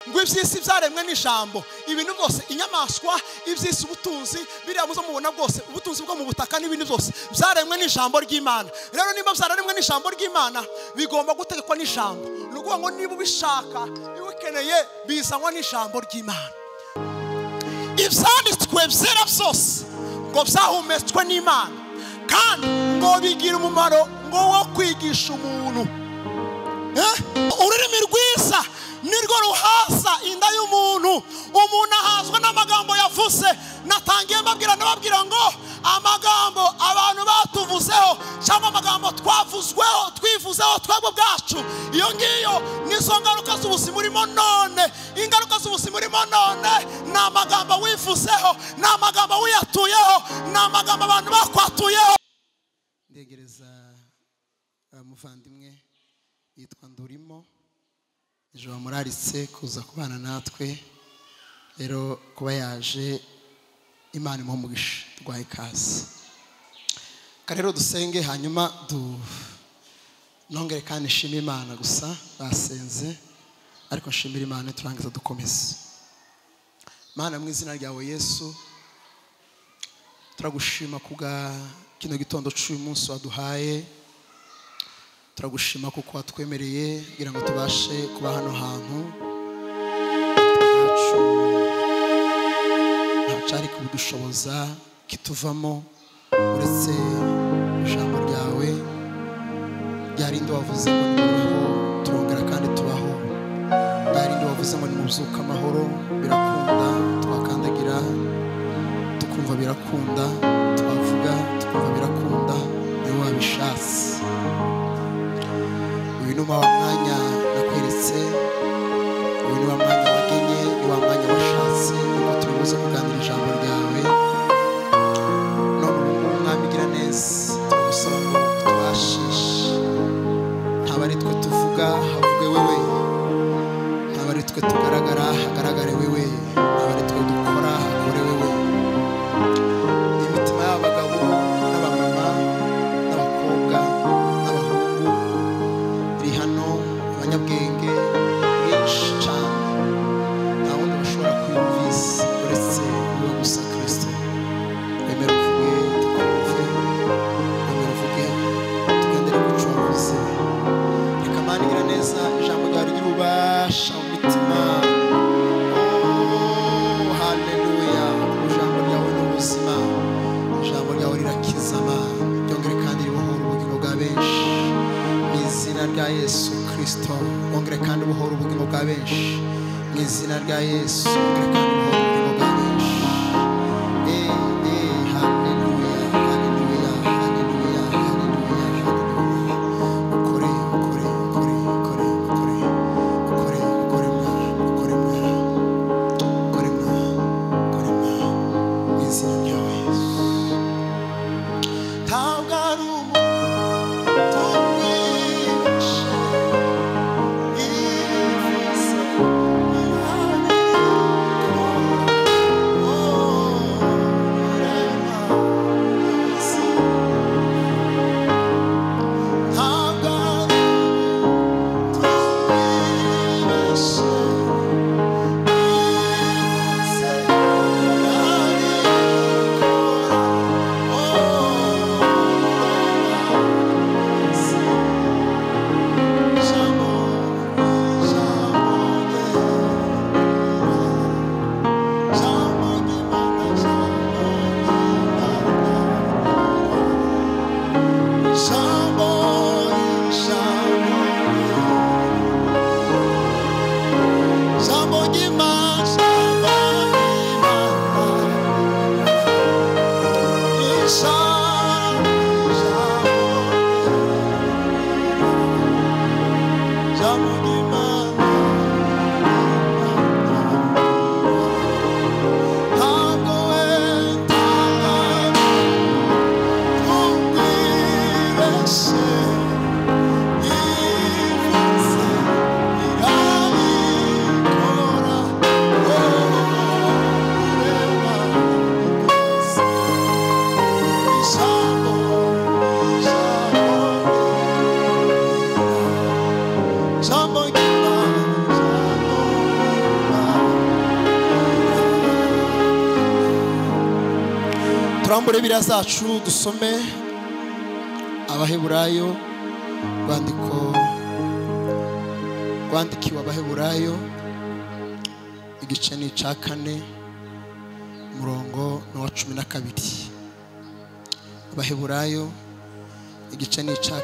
Ngo iby'isi byaremwe n'ijambo, ibintu byose, inyamaswa, iby'isi, ubutunzi, biriya muzo mubona bwose, ubutunzi bwo mu butaka n'ibintu byose byaremwe n'ijambo ry'Imana. Rero niba byaremwe n'ijambo ry'Imana, bigomba gutegekwa n'ijambo. Ni ukuvuga ngo niba ubishaka, ubikeneye, bizanwa n'ijambo ry'Imana. Ibyanditswe byera byose ngo byahumetswe n'Imana, kandi ngo bigira umumaro ngo wo kwigisha umuntu. Ururimi rwiza nirwo ruhaza inda y'umuntu. Umuntu ahazwa n'amagambo yavuze. Natangiye mbabwira, ndababwira ngo amagambo abantu batuvuzeho cyangwa amagambo twavuzweho, twivuzeho twebwe ubwacu, iyo ngiyo nizo ngaruka z'ubuzima urimo none. Ingaruka z'ubuzima urimo none ni amagambo wivuzeho, ni amagambo wiyatuyeho, ni amagambo abantu bakwatuyeho. Ndegereza muvandimwe yitwa Ndurimo, ejo bamuraritse kuza kubana natwe. Rero kuba yaje, Imana imuhe umugisha, twahe ikaze. Rero dusenge, hanyuma du nongere kandi nshime Imana. Gusa basenze, ariko nshimira Imana, turangiza dukomeze. Mana, mu izina ryawe Yesu, turagushima kubwa kino gitondo cy'uyu munsi waduhaye. Turagushima kuko watwemereye kugira ngo tubashe kuba hano hantu. Ntacari kubudushoboza kituvamo uretse ijambo ryawe ryarindi wavuze ngo nimubeho, turongera kandi tubaho. Ryarindi wavuze ngo nimubyuke amahoro, birakunda. Twakandagira tukumva birakunda, twavuga tukumva birakunda, niwe wabishatse. Uyu ni wa mwanya nakweretse, uyu ni wa mwanya wagenye, ni wa mwanya washatse nuko turi buze kuganira ijambo ryawe. None ubu ngubu, Mwami gira neza, turagusaba ngo tubashishe. Ntabwo ari twe tuvuga, havuge wewe. Ntabwo ari twe tugaragara, hagaragare wewe. Ntabwo ari twe dukora, hakore wewe. Imitima y'abagabo n'abamama n'abakobwa n'abahungu iri hano, abanyabwenge benshi cyane, nta wundi bashobora kwiyumvisa uretse wowe gusa Kristo. Wemere uvuge tukumve, wemere uvuge tugendere ku cyo wavuze. Reka Mana igira neza, ijambo ryawe rigira ububasha mu mitima. Oh, haleluya! Ijambo ryawe ni ubuzima, ijambo ryawe rirakiza. Mana, ryongere kandi ribohora ubugingo bwa benshi mu izina rya Yesu Kristo. Wongere kandi ubohora ubugingo bwa benshi mu izina rya Yesu. Wongere kandi ubohora ubugingo bwa benshi. Eh, eh, haleluya, haleluya, haleluya, haleluya, haleluya! Ukore, ukore, ukore, ukore, ukore, ukore, ukore Mwana, ukore Mwana, ukore Mwana, ukore Mwana, mu izina ryawe Yesu. Ntabwo ari umuntu mwinshi ivuze ntabwo ari umuntu mwinshi ivuze irabikora. Turambure Bibiliya zacu dusome Abaheburayo, rwandiko rwandikiwe Abaheburayo, igice ni icya 4, umurongo ni uwa 12. Abaheburayo igice ni icya 4,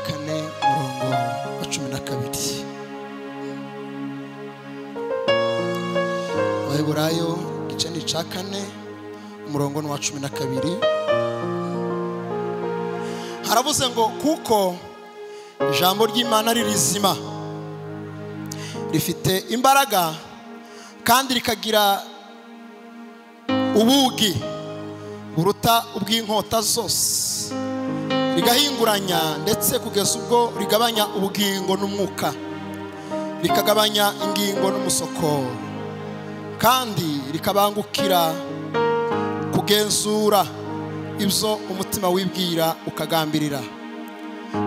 umurongo wa 12. Abaheburayo igice ni icya 4, umurongo ni uwa 12. Haravuze ngo kuko ijambo ry'Imana ari rizima, rifite imbaraga kandi rikagira ubugi buruta ubw'inkota zose, rigahinguranya ndetse kugeza ubwo rigabanya ubugingo n'umwuka, rikagabanya ingingo n'umusokoro, kandi rikabangukira kugenzura ibyo umutima wibwira ukagambirira.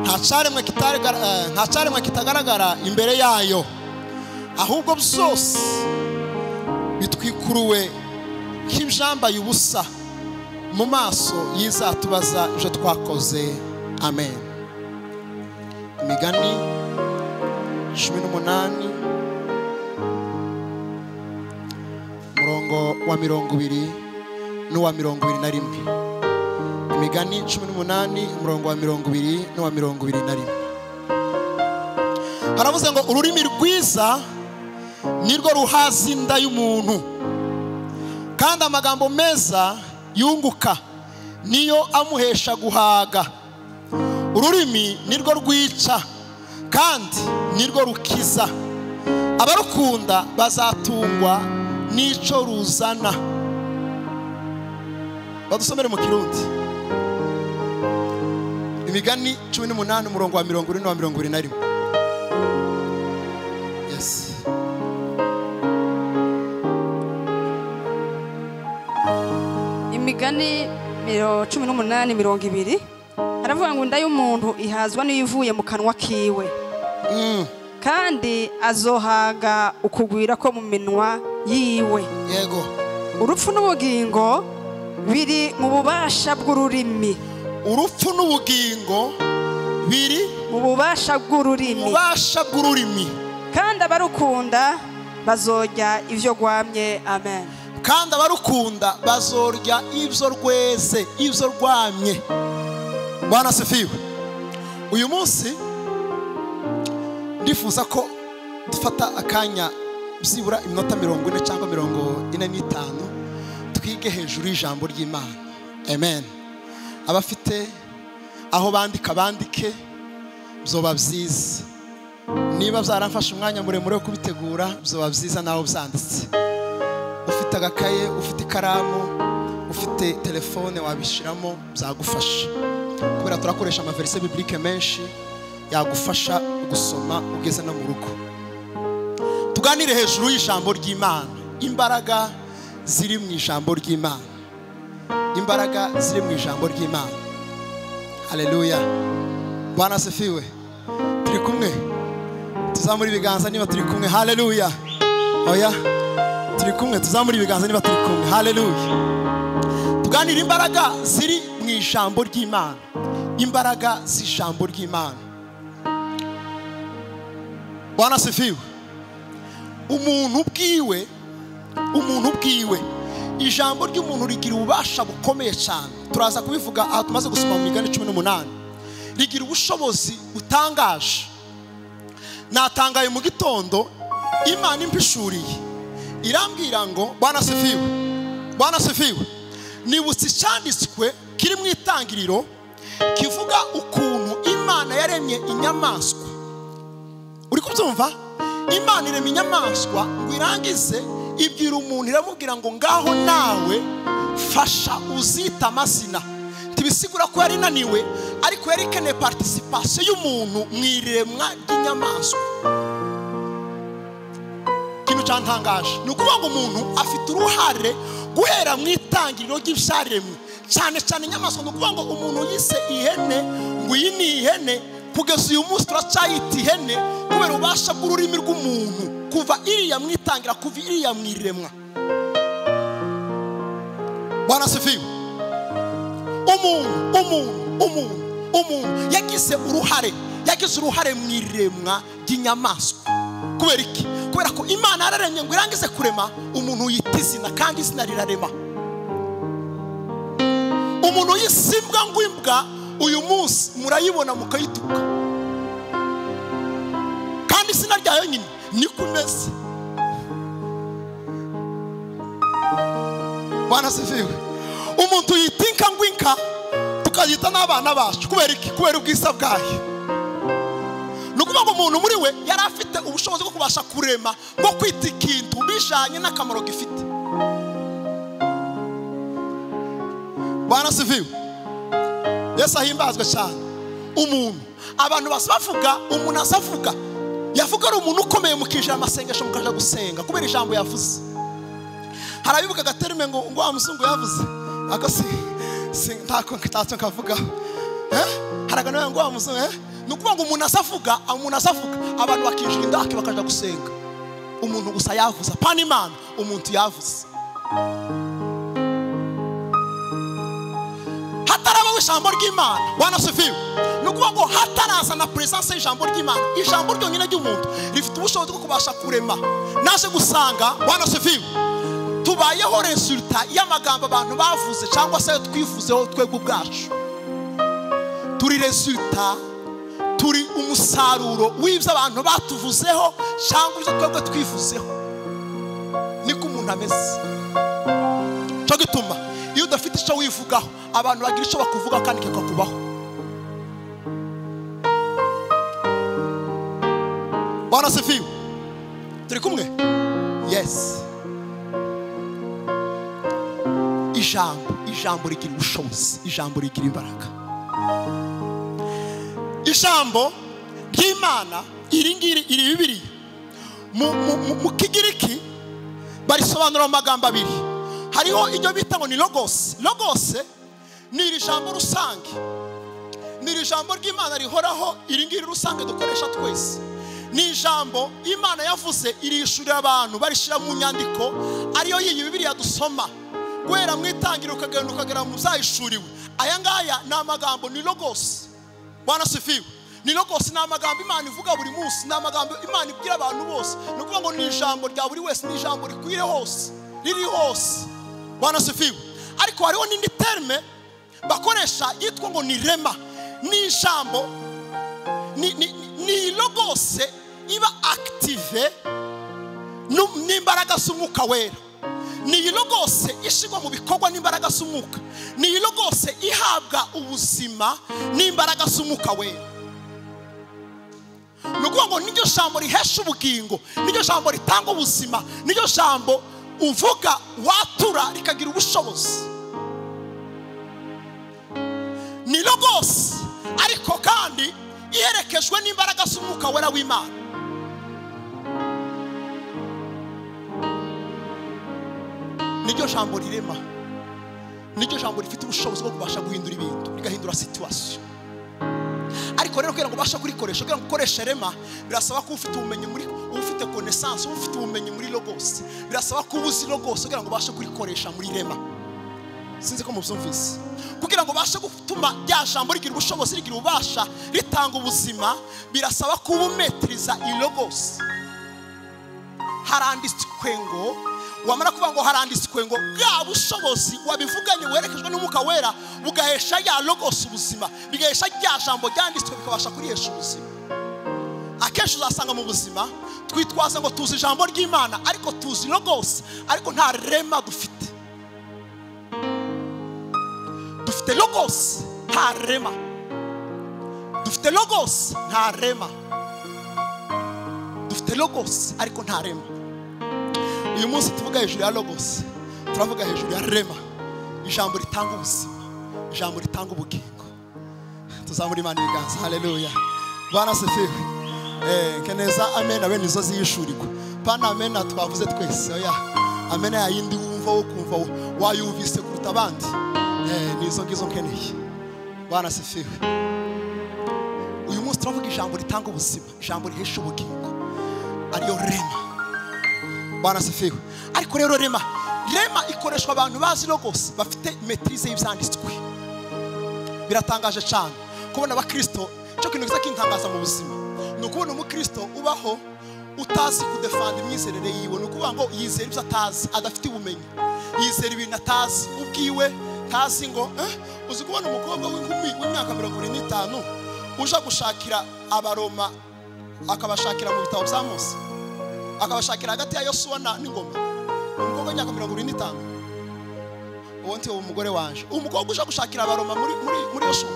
Nta cyaremwe kitagaragara imbere yayo, ahubwo byose bitwikuruwe nk'ibyambaye ubusa mu maso y'izatubaza ibyo twakoze. Amen. Imigani 18, umurongo wa 20 n'uwa 21. Imigani 18, umurongo wa 20 n'uwa 21. Haravuze ngo ururimi rwiza nirwo ruhaza inda y'umuntu, kandi amagambo meza yunguka niyo amuhesha guhaga. Ururimi nirwo rwica kandi nirwo rukiza, abarukunda bazatungwa n'ico ruzana. Badusomere mu Kirundi. Imigani 18, umurongo wa 20 n'uwa 21. Yes. Imigani 18:20 aravuga ngo inda y'umuntu ihazwa n'ivuye mu kanwa kiwe, kandi azohaga ukugwira ko mu minwa yiwe. Yego. Urupfu n'ubugingo biri mu bubasha bw'ururimi. Urupfu n'ubugingo biri mu bubasha bw'ururimi. Ububasha bw'ururimi. Kandi abarukunda bazorya ivyo rwamye. Amen. Kandi abarukunda bazorya ibyo rweze, ibyo rwamye. Bwana asifiwe. Uyu munsi ndifuza ko dufata akanya byibura iminota 40 cyangwa 45 twige hejuru y'ijambo ry'Imana. Amen. Abafite aho bandika bandike, byoba byiza. Niba byaramfashe umwanya muremure wo kubitegura, byoba byiza nawe byanditse. Ufite agakaye, ufite ikaramu, ufite telefone wabishiramo, byagufasha. Kubera turakoresha amaverse biblique menshi yagufasha gusoma ugeze no mu rugo. Tuganire hejuru y'ijambo ry'Imana, imbaraga ziri mu ijambo ry'Imana. Imbaraga ziri mu ijambo ry'Imana. Haleluya. Bwana asifiwe. Turi kumwe. Tuzamura ibiganza niba turi kumwe. Haleluya. Oya. Turi kumwe, tuzamura ibiganza niba turi kumwe. Haleluya. Tuganire imbaraga ziri mu ijambo ry'Imana. Imbaraga z'ijambo ry'Imana. Bwana asifiwe. Umuntu bwiwe, umuntu bwiwe, ijambo ry'umuntu rigira ububasha bukomeye cyane. Turaza kubivuga aha tumaze gusoma mu Migani 18. Rigira ubushobozi butangaje. Natangaye mu gitondo Imana impishuriye, irambwira ngo Bwana asifiwe. Bwana asifiwe. Nibutse icyanditswe kiri mu itangiriro kivuga ukuntu Imana yaremye inyamaswa. Uri kubyumva? Imana irema inyamaswa ngo irangize ibwira umuntu, iramubwira ngo ngaho nawe fasha uzita amazina. Ntibisigura ko yari inaniwe, ariko yari ikeneye participation y'umuntu mu iremwa ry'inyamaswa. Ikintu cyantangaje ni ukuvuga ngo umuntu afite uruhare guhera mu itangiriro ry'ibyaremwe, cyane cyane inyamaswa. Ni ukuvuga ngo umuntu yise ihene ngo iyi ni ihene, kugeza uyu munsi turacyayita ihene kubera ububasha bw'ururimi rw'umuntu kuva iriya mu itangira, kuva iriya mu iremwa. Bwana asifiwe. Umuntu yagize uruhare mu iremwa ry'inyamaswa. Kubera iki? Kubera ko Imana yararemye ngo irangize kurema umuntu yita izina, kandi izina rirarema. Umuntu yisimbwa ngo imbwa, uyu munsi murayibona mukayituka, kandi izina ryayo nyine niko imeze. Bwana asifiwe. Umuntu yita inka ngo inka, tukayita n'abana bacu. Kubera iki? Kubera ubwiza bwayo. Ni ukuvuga ngo umuntu muri we yari afite ubushobozi bwo kubasha kurema, bwo kwita ikintu bijanye n'akamaro gifite. Bwana asifiwe. Yesu ahimbazwe cyane. Umuntu, abantu basavuga, umuntu asavuga, yavuga ari umuntu ukomeye, mukijira amasengesho mukaja gusenga kubera ijambo yavuze. Harabibuka gaterime ngo wa muzungu yavuze, ako si ntako ntatso kavuga. Haragana ngo wa muzungu Ni ukuvuga ngo umuntu asavuga, abantu bakinjira indake bakaja gusenga. Umuntu gusa yavuze, apana Imana, umuntu yavuze. Hatarabaho ijambo ry'Imana. Bwana asifiwe. Ni ukuvuga ngo hataraza na presence y'ijambo ry'Imana, ijambo ryonyine ry'umuntu rifite ubushobozi bwo kubasha kurema. Naje gusanga, Bwana asifiwe, tubayeho resulta y'amagambo abantu bavuze cyangwa se twivuzeho twebwe ubwacu. Turi resulta, turi umusaruro w'ibyo abantu batuvuzeho cyangwa ibyo twebwe twivuzeho. Niko umuntu ameze. Cyo gituma iyo udafite icyo wivugaho, abantu bagira icyo bakuvuga kandi kikakubaho. Bwana asifiwe. Turi kumwe? Yes. Ijambo rigira ubushobozi, ijambo rigira imbaraga. Ijambo ry'Imana iri ngiri iri Bibiliya mu Kigiriki barisobanura mu magambo abiri. Hariho iryo bita ngo ni logos. Logos ni iri jambo rusange, ni iri jambo ry'Imana rihoraho, iri ngiri rusange dukoresha twese. Ni ijambo Imana yavuze irishurira abantu barishira mu nyandiko, ariyo yiyi Bibiliya dusoma guhera mu itangiriro ukagenda ukagera mu zayishuriwe. Aya ngaya ni amagambo, ni logos. Bwana asifiwe. Ni logos, ni amagambo Imana ivuga buri munsi, ni amagambo Imana ibwira abantu bose. Ni ukuvuga ngo ni ijambo rya buri wese, ni ijambo rikwire hose, riri hose. Bwana asifiwe. Ariko hariho n'indi terme bakoresha yitwa ngo ni rema. Ni ijambo, ni logos iba active n'imbaraga z'umwuka wera. Ni logos ishigwa mu bikorwa n'imbaraga z'umwuka. Ni logos ihabwa ubuzima n'imbaraga z'umwuka wera. Ni ukuvuga ngo niryo jambo rihesha ubugingo, niryo jambo ritanga ubuzima, niryo jambo uvuga watura rikagira ubushobozi. Ni logos ariko kandi iherekejwe n'imbaraga z'umwuka wera w'Imana. Niryo jambo rirema, niryo jambo rifite ubushobozi bwo kubasha guhindura ibintu, rigahindura situation. Ariko rero kugira ngo ubashe kurikoresha, kugira ngo ukoreshe rema, birasaba ko ufite ubumenyi muri, ufite connaissance, ufite ubumenyi muri logos. Birasaba ko uzi logos kugira ngo ubashe kurikoresha muri rema. Sinzi ko mubyumvise. Kugira ngo ubashe gutuma rya jambo rigira ubushobozi, rigira ububasha, ritanga ubuzima, birasaba ko ubumetriza logos. Haranditswe ngo, wamara kuvuga ngo haranditswe ngo, bwa bushobozi wabivuganye werekejwe n'umwuka wera bugahesha ya logos ubuzima, bigahesha rya jambo ryanditswe bikabasha kurihesha ubuzima. Akenshi uzasanga mu buzima twitwaza ngo tuzi ijambo ry'Imana, ariko tuzi logos, ariko nta rema dufite. Dufite logos, nta rema. Dufite logos, nta rema. Dufite logos, ariko nta rema. Uyu munsi tuvuga hejuru ya logos, turavuga hejuru ya rema, ijambo ritanga ubuzima, ijambo ritanga ubugingo. Tuzamura Imana ibiganza. Haleluya. Bwana asifiwe. Keneza amen abe nizo ziyishurirwa. Pana amen twavuze twese. Oya. Amen ya yindi wumva wo kumva wayumvise kuruta abandi. Nizo ngizo nkeneye. Bwana asifiwe. Uyu munsi turavuga ijambo ritanga ubuzima, ijambo rihesha ubugingo, ariyo rema. Bwana asifiwe. Ariko rero rema ikoreshwa abantu bazi logos, bafite maîtrise y'ibyanditswe. Biratangaje cyane kubona abakristo, cyo kintu kiza kintangaza mu buzima ni ukubona umukristo ubaho utazi kudefanda imyizerere yiwe. Ni ukuvuga ngo yizera ibyo atazi, adafite ubumenyi, yizera ibintu atazi ubwiwe, ntazi ngo uzi kubona umukobwa w'inkumi w'imyaka 75 uja gushakira abaroma, akabashakira mu bitabo bya Mose, akabashakira hagati ya Yosuwa n'ingoma. Umukobwa w'imyaka 75, uwo nti umugore wanje, umukobwa uja gushakira abaroma muri muri muri Yosuwa.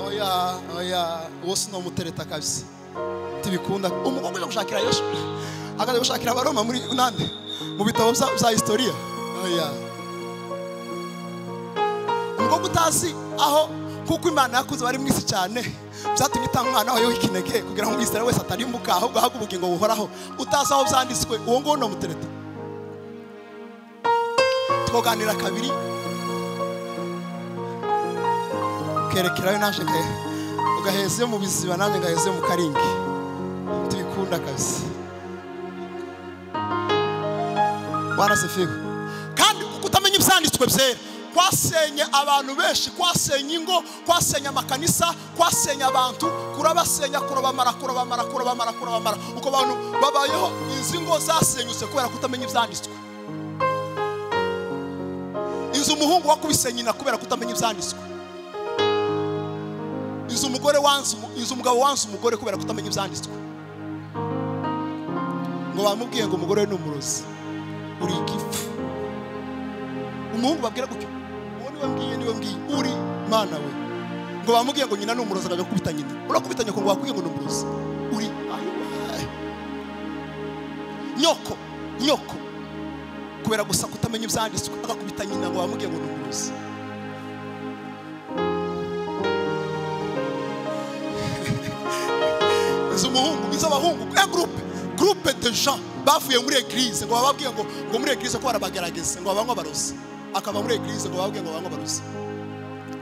Oya oya, uwo sinomutereta kabisa, tibikunda. Umukobwa uja gushakira Yosuwa akaza gushakira abaroma muri nande mu bitabo bya historia. Oya, umukobwa utazi aho, kuko Imana yakuze bari mwisi cyane, byatumye itanga umwana wayo w'ikinege kugira ngo umwizera wese atarimbuka ahubwo ahabwe ubugingo buhoraho. Utazi aho byanditswe, uwo nguwo no mutereta. Twoganira kabiri kerekerayo naje ugaheze mu biziba nanjye ngaheze mu karingi, tubikunda kabisa. Bwana asifiwe. Kandi kutamenya ibyanditswe byera kwasenye abantu benshi, kwasenye ingo, kwasenye amakanisa, kwasenye abantu, kurabasenya, kurabamara, kurabamara, kurabamara, kurabamara. Uko abantu babayeho, izi ngo zasenyutse kubera kutamenya ibyanditswe. Inzu umuhungu wakubise nyina kubera kutamenya ibyanditswe. Inzu umugore wanze, inzu umugabo wanze umugore kubera kutamenya ibyanditswe. Ngo bamubwiye ngo umugore ni umurozi, uri igifu. Umuhungu babwira gutyo, uwo niwe mbwiye, niwe mbwiye, uri mana we. Ngo bamubwiye ngo nyina ni umurozi, akajya gukubita nyina. Urakubita nyoko ngo bakubwiye ngo ni umurozi, uri ayo nyoko, nyoko kubera gusa kutamenya ibyanditswe agakubita nyina ngo bamubwiye ngo ni umurozi. Izo umuhungu, izo abahungu, groupe de gens bavuye muri église ngo bababwiye ngo muri église ko barabagerageza ngo babanywa barozi, akaba muri église ngo bababwiye ngo babanywa barozi.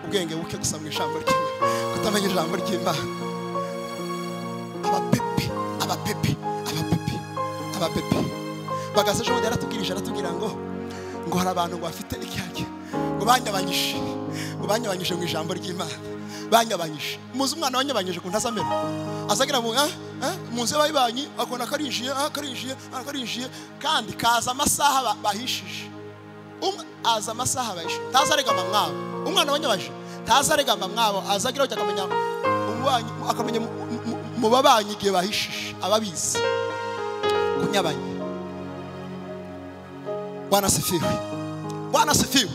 Ubwenge buke gusa mu ijambo ry'Imana, kutamenya ijambo ry'Imana. Abapepe, abapepe, abapepe, abapepe. Bagaze ejo bundi yaratubwirije, aratubwira ngo hari abantu ngo bafite icyage, ngo banyabanyije, ngo banyabanyije mu ijambo ry'Imana, banyabanyije. Muzi umwana wanyabanyije ku ntazamera azagira mu munzu y'abayibanyi akona karinjiye, karinjiye, karinjiye, kandi kaza amasaha bahishije. Umwe aza amasaha bahishije, tazaregama mwabo. Umwana wanyabanyije tazaregama mwabo, azagira akamenya umubanyi, akamenya mu babanyi igihe bahishije, ababizi kunyabanya. Bwana asifiwe, Bwana asifiwe.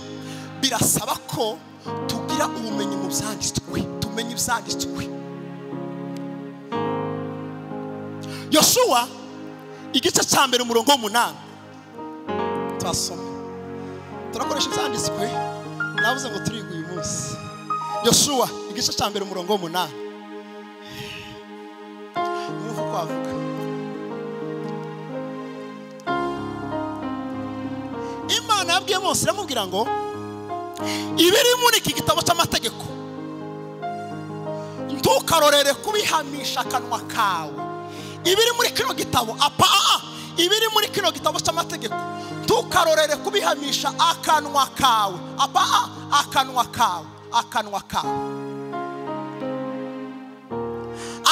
Birasaba ko tugira ubumenyi mu byanditswe, tumenye ibyanditswe. Yosuwa igice cya mbere umurongo w'umunani turasoma, turakoresha ibyanditswe. Navuze ngo turiga uyu munsi. Yosuwa igice cya mbere umurongo w'umunani, mwumve uko avuga. Imana yabwiye Mose iramubwira ngo ibiri muri iki gitabo cy'amategeko ntukarorere kubihamisha akanwa kawe. Ibiri muri kino gitabo apa ibiri muri kino gitabo cy'amategeko ntukarorere kubihamisha akanwa kawe, apa akanwa kawe, akanwa kawe,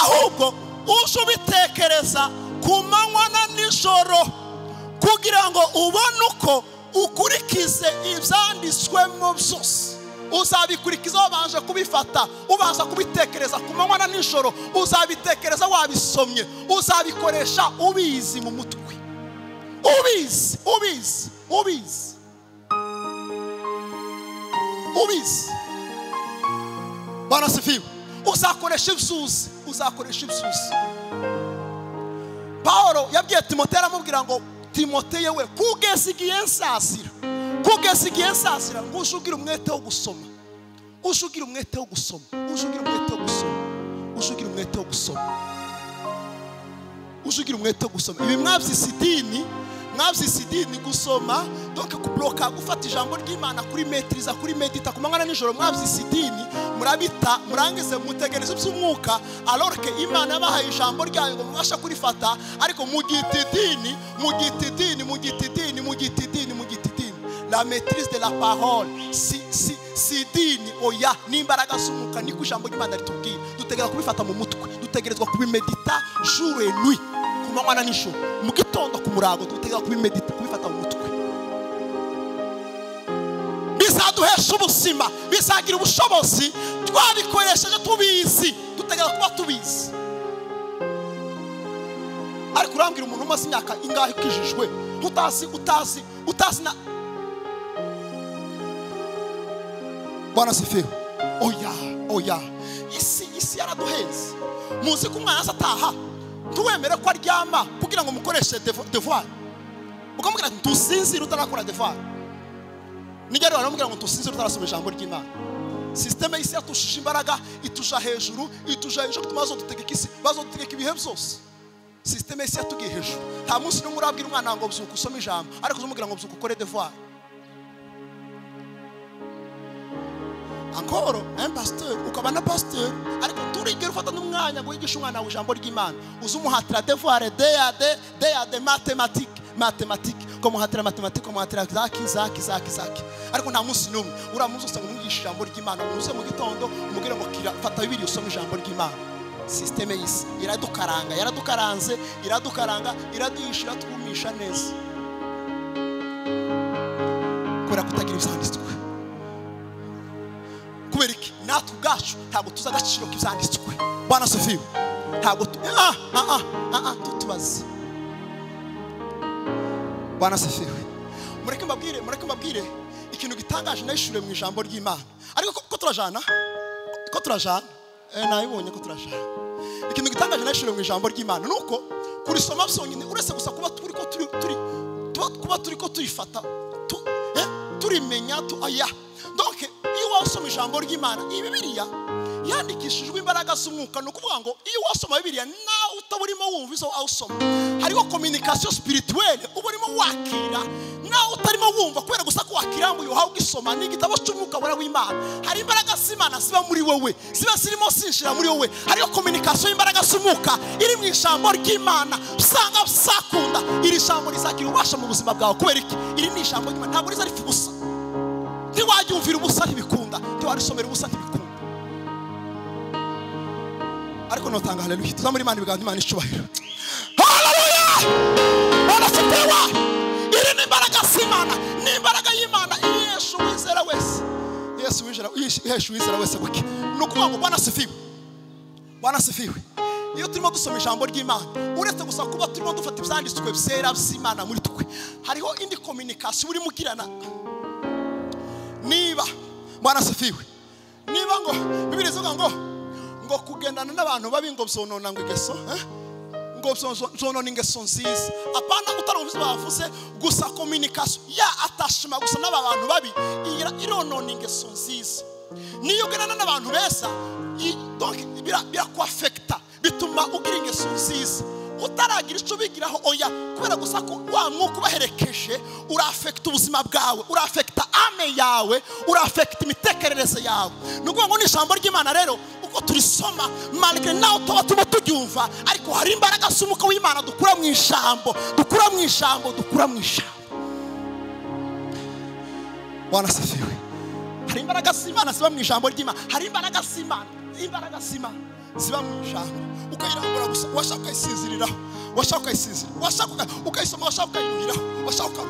ahubwo uzubitekereza ku manywa na nijoro kugira ngo ubone uko ukurikize ibyanditswemo byose. Uzabikurikiza wabanje kubifata, ubanza kubitekereza ku manywa na nijoro, uzabitekereza wabisomye, uzabikoresha ubizi mu mutwe, ubizi, ubizi, ubizi, ubizi. Bwana asifiwe. Uzakoresha ibisuzi, uzakoresha ibisuzi. Paulo yabwiye Timoteyo aramubwira ngo Timoteyo we, kugeza igihe nsasira, kugeza igihe nsasira, ngo ujugira umwete wo gusoma, ujugira umwete wo gusoma, ujugira umwete wo gusoma, ujugira umwete wo gusoma, ujugira umwete wo gusoma. Ibi mwabyise idini, mwabyise idini gusoma, donc kubloka, gufata ijambo ry'Imana kuri maîtriser, kuri medita ku manywa na nijoro. Mwabyise idini, murabita, murangize mutegereze iby'umwuka, alors que Imana yabahaye ijambo ryayo ngo mubashe kurifata, ariko mugita idini, mugita idini, mugita idini, mugita idini, mugita idini. La maîtrise de la parole, si Si idini, oya, n'imbaraga z'umwuka, niko ijambo ry'Imana ritubwira. Dutegerezwa kubifata mu mutwe, dutegerezwa kubimedita jour et nuit, ku manywa na nijoro, mu gitondo ku murago, dutegerezwa kubimedita, kubifata mu mutwe. Bizaduhesha ubuzima, bizagira ubushobozi twabikoresheje tubizi, dutegerezwa kuba tubizi. Ariko urambwira umuntu umaze imyaka ingahe ukijijwe utazi na Bwana sifiwe. Oya, isi yaraduhenze. Muzi ko umwana ataha ntiwemere ko aryama kugira ngo mukoreshe devoir, ukamubwira ati ntusinzire utarakora devoir. Nijya rero aramubwira ngo ntusinzire utarasoma ijambo ry'Imana. Systeme y'isi yatushije imbaraga, ituja hejuru, gutuma bazodutegeka isi, bazodutegeka ibihe byose. Systeme y'isi yatugiye hejuru. Nta munsi n'umwe urabwira umwana ngo byuka usome ijambo, ariko uzumubwira ngo byuka ukore devoir. Encore un pasteur, ukaba na pasteur, ariko turigera ufata n'umwanya ngo wigishe umwana wawe ijambo ry'Imana. Uzumuhatira devoir D mathématique, ukamuhatira mathématique, ukamuhatira zaki. Ariko nta munsi n'umwe uramuzi usanga umwigisha ijambo ry'Imana, umuze mu gitondo umubwire ngo kira fata Bibiliya usome ijambo ry'Imana. Systeme y'isi iradukaranga, yaratukaranze, iradukaranga, iraduhisha, iratwumisha neza. Kubera kutagira ibyanditswe. Kubera iki? Natwe ubwacu ntabwo tuzi agaciro k'ibyanditswe. Bwana sifiwe. Ntabwo tutubaze. Bwana sifiwe. Mureke mbabwire ikintu gitangaje nayishure mu ijambo ry'Imana. Ariko ko turajana? Ko turajana? Nayibonye ko turajana. Ikintu gitangaje nayishure mu ijambo ry'Imana nuko kurisoma byonyine, uretse gusa kuba turi ko turi kuba turi ko turifata turimenya aya. Donc iyo wasoma ijambo ry'Imana, iyi Bibiliya yandikishijwe imbaraga z'umwuka, ni ukuvuga ngo iyo wasoma Bibiliya nawe utaburimo wumva izo awusoma, hariho communication spirituelle uba urimo wakira nawe utarimo wumva, kubera gusa ko wakirambuye uhawe ugisoma n'igitabo cy'umwuka wera w'Imana. Hari imbaraga z'Imana ziba muri wowe, ziba zirimo zinjira muri wowe. Hariho communication y'imbaraga z'umwuka iri mu ijambo ry'Imana. Usanga usakunda iri jambo rizagira ububasha mu buzima bwawe. Kubera iki? Iri ni ijambo ry'Imana, ntabwo riza rifa ubusa. Ntiwajyumvira ubusa ntibikunda, ntiwarisomera ubusa ntibikunda. Ariko notanga haleluya, tuzamura Imana ibiganza, Imana icubahiro. Haleluya! Bwana sifiwe. Iri ni imbaraga z'Imana, ni imbaraga y'Imana. Yesu wizera wese, Yesu wizera wese buke. Ni ukuvuga ngo Bwana sifiwe. Bwana sifiwe. Iyo turimo dusoma ijambo ry'Imana, uretse gusa kuba turimo dufata ibyanditswe byera by'Imana muri twe, hariho indi communication urimo ugirana. Niba Bwana sifiwe, niba ngo Bibiliya ivuga ngo kugendana n'abantu babi ngo byonona ngo ingeso, ngo byonona ingeso nziza. Apana utarumva bavuze gusa communication ya attachment gusa n'aba bantu babi ironona ingeso nziza. Niyo ugendana n'abantu beza, donc birakwafecta, bituma ugira ingeso nziza. Utaragira icyo bigiraho, oya, kubera gusa ko wa mwuka ubaherekeje urafecta ubuzima bwawe, urafecta ame yawe, urafecta imitekerereze yawe. Ni ukuvuga ngo ni ijambo ry'Imana rero uko turisoma malgré nawe tuba turimo turyumva, ariko hari imbaraga z'umwuka w'Imana dukura mu ijambo, dukura mu ijambo, dukura mu ijambo. Bwana sifiwe. Hari imbaraga z'Imana ziba mu ijambo ry'Imana, hari imbaraga z'Imana, imbaraga z'Imana ziba mu ijambo. Ukayirambura gusa, washaka ukayisinziriraho, washaka ukayisinzira, washaka ukayisoma, washaka ukayiruhiraho, washaka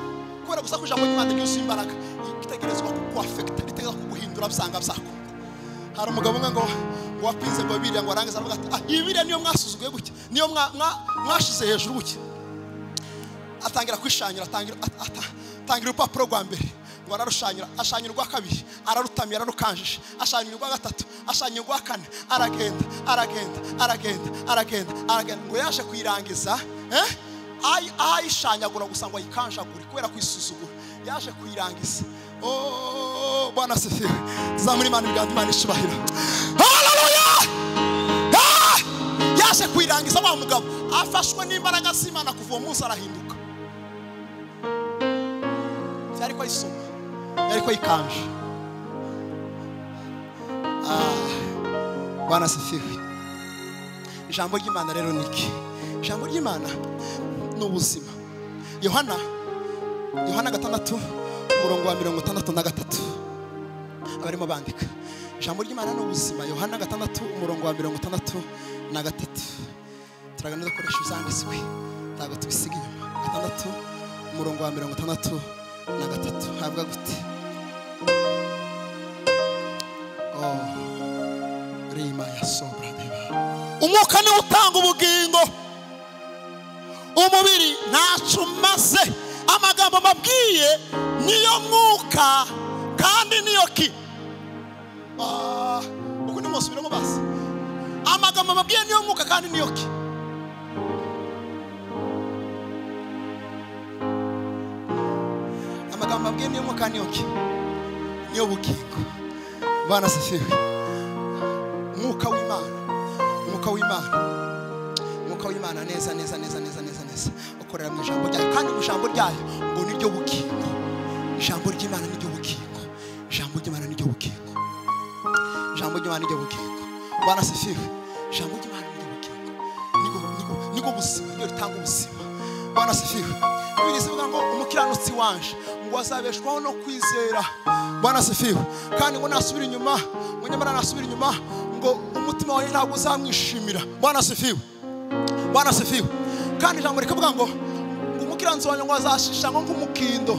kubera gusa ko ijambo ry'Imana ryuzuye imbaraga, ritegerezwa kukwafecta, ritegerezwa kuguhindura byanga byakunda. Hari umugabo umwe ngo wapinze ngo Bibiliya ngo arangiza aravuga ati iyi Bibiliya niyo mwasuzuguye gutya, niyo mwashize hejuru gutya. Atangira kwishanyura, atangira urupapuro rwa mbere ngo ararushanyura, ashanyura urwa kabiri, ararutamira, ararukanjije, ashanyura urwa gatatu, ashanyura urwa kane, aragenda ngo yaje kuyirangiza, ayishanyagura gusa ngo ayikanjagure kubera kwisuzugura, yaje kuyirangiza. Oh, Bwana sifiwe. Tuzamura Imana ibiganza, Imana icubahiro. Haleluya! Yaje kuyirangiza wa mugabo afashwe n'imbaraga z'Imana, kuva uwo munsi arahinduka. Yari ko ayisoma, yari ko ayikanje. Bwana sifiwe. Ijambo ry'Imana rero ni iki? Ijambo ry'Imana ni ubuzima. Yohana 6 umurongo wa 63. Abarimo bandika. Ijambo ry'Imana ni ubuzima. Yohana 6 umurongo wa 63. Turagana dukoresha izanditswe, ntabwo tubisiga inyuma. 6 umurongo wa 63 havuga gute? Oh, rima ya sobra deba. Umwuka ni utanga ubugingo, umubiri ntaco umaze. Amagambo mabwiye niyo mwuka kandi niyo ki. Uko ni musubiramo basi. Amagambo mabwiye niyo mwuka kandi niyo ki. Amagambo mabwiye niyo mwuka niyo ki. Niyo bugingo. Bwana asifiwe. Mwuka w'Imana. Mwuka w'Imana. Mwuka w'Imana neza neza neza neza neza neza. Ukorera mu ijambo ryayo, kandi mu ijambo ryayo ngo niryo bugingo. Ijambo ry'Imana niryo bugingo. Ijambo ry'Imana niryo bugingo. Ijambo ry'Imana niryo bugingo. Bwana asifiwe. Ijambo ry'Imana niryo bugingo. Niko buzima, niryo ritanga ubuzima. Bwana asifiwe. Bibiliya ivuga ngo umukiranutsi wanje ngo azabeshwaho no kwizera. Bwana asifiwe. Kandi ngo nasubira inyuma, ngo nyamara nasubira inyuma ngo umutima wawe ntabwo uzamwishimira. Bwana asifiwe. Bwana asifiwe. Kandi ijambo rikavuga ngo umukiranutsi wanje ngo azashisha ngo nk'umukindo,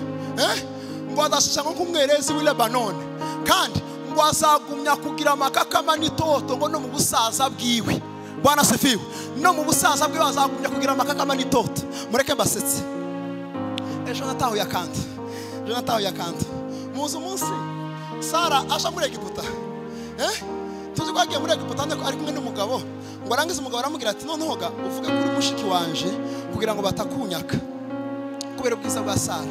ngo azashisha ngo nk'umwerezi w'i Lebanoni, kandi ngo azagumya kugira amakakama n'itoto ngo no mu busaza bwiwe. Bwana asifiwe. No mu busaza bwiwe azagumya kugira amakakama n'itoto. Mureke mbasetse. Ejo natahuye akandi. Ejo natahuye akandi. Muzi umunsi Sara aja muri Egiputa. Tuzi ko agiye muri Egiputa ari kumwe n'umugabo, ngo arangize umugabo aramubwira ati noneho ga uvuge kuri mushiki wanje kugira ngo batakunyaka kubera ubwiza bwa Sara.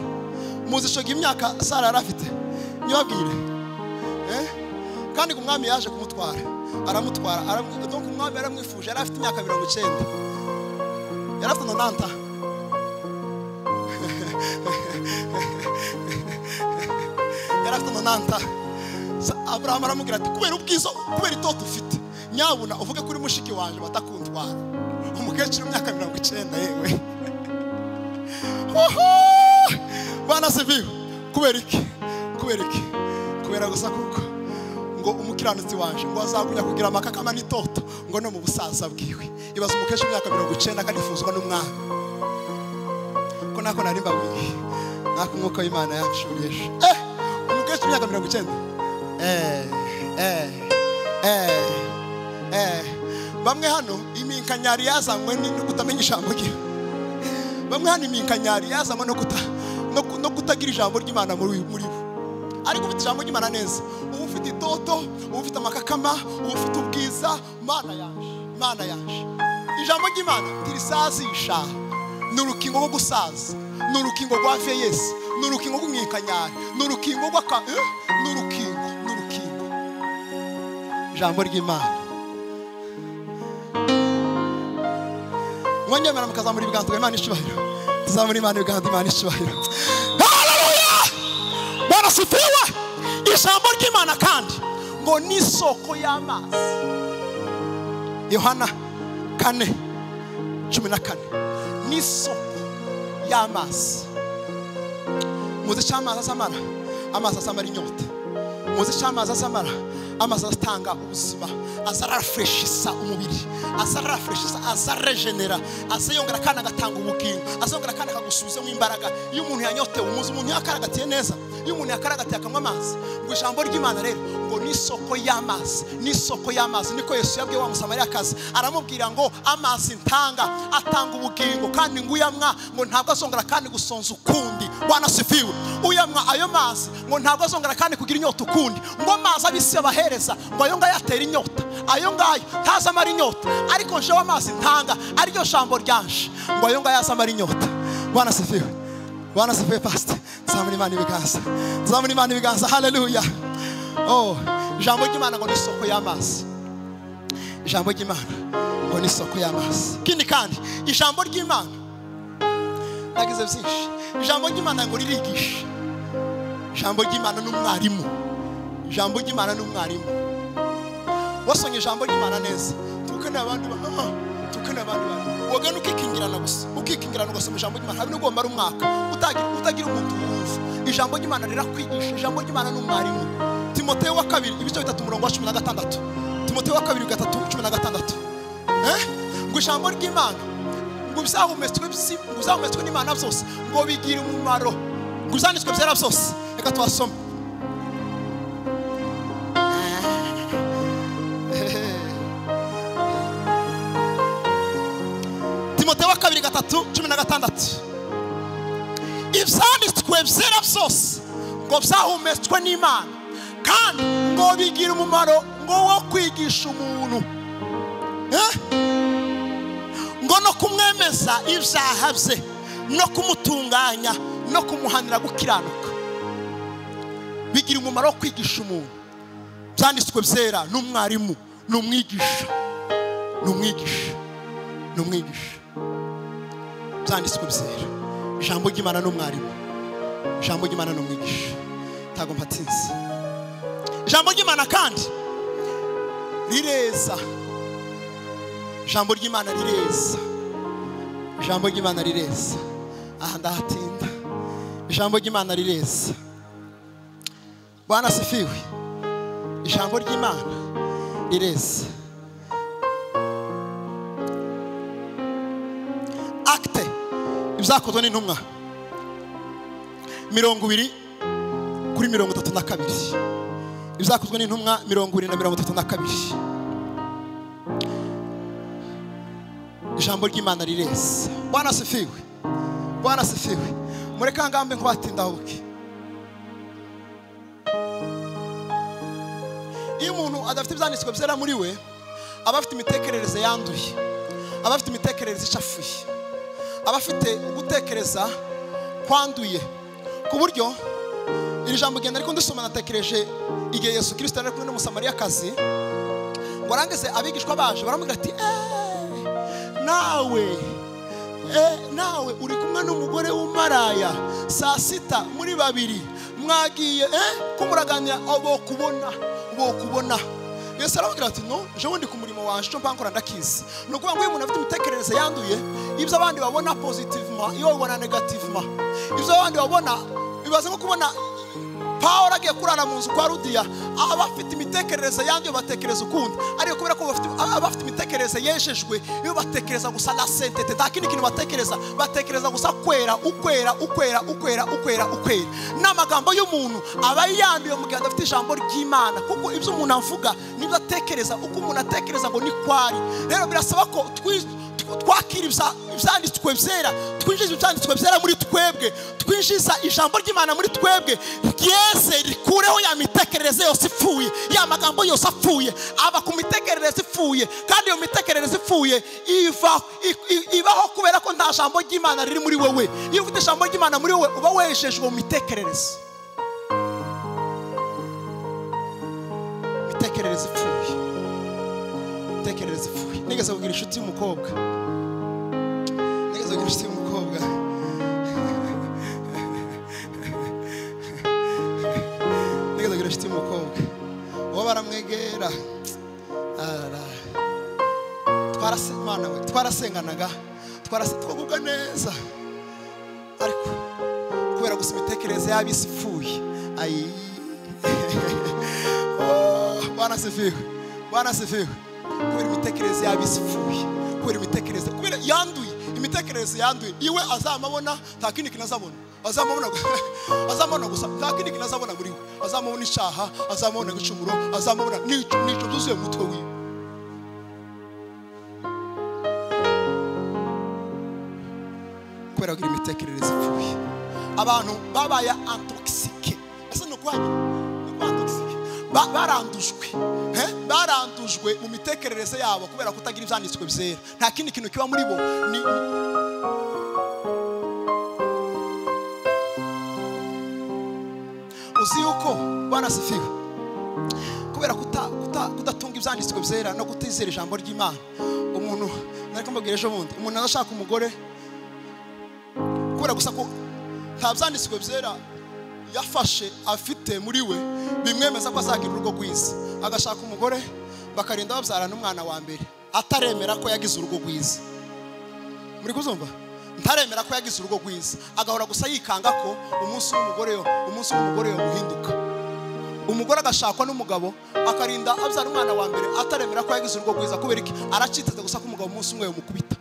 Muzi ishoga imyaka Sara yarafite. Nyibabwire. Kandi umwami yaje kumutwara. Aramutwara, donc umwami yaramwifuje, yari afite imyaka 90. Yari afite 90. Yari afite 90. Abraham aramubwira ati kubera ubwiza, kubera itoto ufite, nyabuna uvuge kuri mushiki wanje batakuntwara. Umukecuru w'imyaka 90 yewe. Bwana asifiwe. Kubera iki? Kubera iki? Kubera gusa kuko ngo umukiranutsi wanje ngo azagunya kugira amakakama n'itoto ngo no mu busaza bwiwe. Ibaza umukecuru w'imyaka 90 kanifuzwa n'umwami. Ko nako nari mbabwiye. Nako umwuka w'Imana yanshurisha. Umukecuru w'imyaka 90. Bamwe hano iminkanyari yazanywe no kutamenya ijambo rye. Bamwe hano iminkanyari yazanywe no kutagira ijambo ry'Imana muri bo. Ariko ufite ijambo ry'Imana neza, uba ufite itoto, uba ufite amakakama, uba ufite ubwiza. Mana yanje, Mana yanje. Ijambo ry'Imana ntirisazisha. Ni urukingo rwo gusaza, ni urukingo rwa VS, ni urukingo rw'iminkanyari, ni urukingo rwa ni urukingo, ni urukingo. Ijambo ry'Imana. Mwanyemera mukazamura ibiganza Imana ishubahiro. Tuzamura Imana ibiganza Imana ishubahiro. Haleluya! Bwana asifiwe. Ijambo ry'Imana kandi ngo ni isoko y'amazi. Yohana 4:14 ni isoko y'amazi. Muzi icyo amazi azamara? Amazi azamara inyota. Muzi icyo amazi azamara? Amazi atanga ubuzima, azarafreshisa umubiri, azarafreshisa, azaregenera, azayongera kandi agatanga ubugingo, azongera kandi akagusubizamo imbaraga. Iyo umuntu yanyotewe, umuzi umuntu yakaragatiye neza, iyo umuntu yakaragatiye akanywa amazi, ngo ijambo ry'Imana rero ngo ni isoko y'amazi, ni isoko y'amazi. Niko Yesu yabwiye wa Musamariyakazi, aramubwira ngo amazi ntanga atanga ubugingo, kandi ngo uyamwa ngo ntabwo azongera kandi gusonza ukundi. Bwana asifiwe. Uyamwa ayo mazi ngo ntabwo azongera kandi kugira inyota ukundi. Ngo amazi abisi abahereza ngo ayo ngayo atera inyota, ayo ngayo ntazamara inyota, ariko njewe amazi ntanga ariryo jambo ryanje ngo ayo ngayo azamara inyota. Bwana asifiwe. Bwana asifiwe pastor. Tuzamura Imana ibiganza. Tuzamura Imana ibiganza. Haleluya. Oh, ijambo ry'Imana ngo ni isoko y'amazi. Ijambo ry'Imana ngo ni isoko y'amazi. Kindi kandi ijambo ry'Imana nagize byinshi. Ijambo ry'Imana ngo ririgisha. Ijambo ry'Imana n'umwarimu. Ijambo ry'Imana n'umwarimu. Wasonye ijambo ry'Imana neza. Tukene abandi tukene abandi bantu. Wagana ukikingirana gusa. Ukikingirana ugasoma ijambo ry'Imana. Habe n'ugomba ari umwaka utagira umuntu wumva. Ijambo ry'Imana rirakwigisha. Ijambo ry'Imana n'umwarimu. Timoteyo wa kabiri ibice 3 umurongo wa 16. Timoteyo wa kabiri 3:16. Ngo ijambo ry'Imana ngo bizahumetswe n'Imana byose ngo bigira umumaro, ngo bizanditswe byera byose. Reka twasome. Timoteyo wa kabiri 3:16. Ibyanditswe byera byose ngo byahumetswe n'Imana kandi ngo bigira umumaro ngo wo kwigisha umuntu, ngo no kumwemeza ibyaha bye no kumutunganya no kumuhanira gukiranuka. Bigira umumaro wo kwigisha umuntu. Byanditswe byera n'umwarimu, n'umwigisha, n'umwigisha, n'umwigisha. Byanditswe byera, ijambo ry'Imana n'umwarimu, ijambo ry'Imana n'umwigisha. Ntago mpatinze. Ijambo ry'Imana kandi rireza. Ijambo ry'Imana rireza. Ijambo ry'Imana rireza. Aha ndahatinda. Ijambo ry'Imana rireza. Bwana asifiwe. Ijambo ry'Imana rireza. Acte ibyakozwe n'intumwa 20 kuri 32. Ibyakozwe n'intumwa 20 na 32. Ijambo ry'Imana rireza. Bwana asifiwe. Bwana asifiwe. Mureka ngambe nkubatinda buke. Iyo umuntu adafite ibyanditswe byera muri we, aba afite imitekerereze yanduye, aba afite imitekerereze icafuye, aba afite ugutekereza kwanduye. Ku buryo iri jambo genda ariko ndisoma natekereje igihe Yesu Kristo yari kumwe n'Umusamariyakazi, ngo arangize abigishwa baje baramubwira ati nawe nawe uri kumwe n'umugore w'umaraya saa sita muri babiri mwagiye ko muraganira abo kubona. Yesu arababwira ati no, jewe ndi ku murimo wanje cyo mpankora ndakizi. Ni ukuvuga ngo iyo umuntu afite imitekerereze yanduye, ibyo abandi babona positivement iyo babona negativement, ibyo abandi babona bibaze nko kubona Paul agiye kurara mu nzu kwa Rudiya, abafite imitekerereze yanduye batekereza ukundi, ariko kubera ko abafite imitekerereze yeshejwe iyo batekereza gusa la sainteté, nta kindi kintu batekereza, batekereza gusa kwera, ukwera, ukwera, ukwera, ukwera, ukwera. N'amagambo y'umuntu aba yanduye mu gihe adafite ijambo ry'Imana, kuko ibyo umuntu avuga nibyo atekereza, uko umuntu atekereza ngo ni kwari. Rero birasaba ko twakira ibyanditswe byera, twinjiza ibyanditswe byera muri twebwe, twinjiza ijambo ry'Imana muri twebwe, ryeze rikureho ya mitekerereze yose ipfuye, ya magambo yose apfuye, aba ku mitekerereze ipfuye. Kandi iyo mitekerereze ipfuye ibaho kubera ko nta jambo ry'Imana riri muri wowe. Iyo ufite ijambo ry'Imana muri wowe uba wejejwe mu mitekerereze. Mitekerereze ipfuye, mitekerereze ipfuye. Nigeze kugira inshuti y'umukobwa, nigeze kugira inshuti y'umukobwa, nigeze kugira inshuti y'umukobwa, uwo baramwegera, twarasemana we, twarasenganaga, twagubwa neza, ariko kubera gusa imitekerereze y'abisi ipfuye, ayi Bwana asifiwe, Bwana asifiwe. Kubera imitekerereze y'abisi ipfuye, kubera imitekerereze, kubera yanduye, imitekerereze yanduye, iwe azamabona nta kindi kintu azabona, azamabona gusa nta kindi kintu azabona muri we, azamabona icyaha, azamabona igicumuro, azamabona n'ico byuzuye mu mutwe wiwe. Kubera kugira imitekerereze ipfuye, abantu babaye intoxiqué. Ese ni ukwanya intoxiqué, barandujwe, barandujwe mu mitekerereze yabo kubera kutagira ibyanditswe byera. Nta kindi kintu kiba muri bo ni uzi yuko Bwana asifiwe. Kubera kudatunga ibyanditswe byera no kutizera ijambo ry'Imana, umuntu nariko mbabwira ejo bundi, umuntu arashaka umugore kubera gusa ko nta byanditswe byera yafashe afite muri we bimwemeza ko azagira urugo rwiza, agashaka umugore bakarinda babyarana umwana wa mbere ataremera ko yagize urugo rwiza. Muri kuzumva? Ntaremera ko yagize urugo rwiza, agahora gusa yikanga ko umunsi w'umugore yo, umunsi w'umugore yo muhinduka, Umugore agashakwa n'umugabo akarinda abyara umwana wa mbere ataremera ko yagize urugo rwiza. Kubera iki? Araciteze gusa ko umugabo umunsi umwe yamukubita.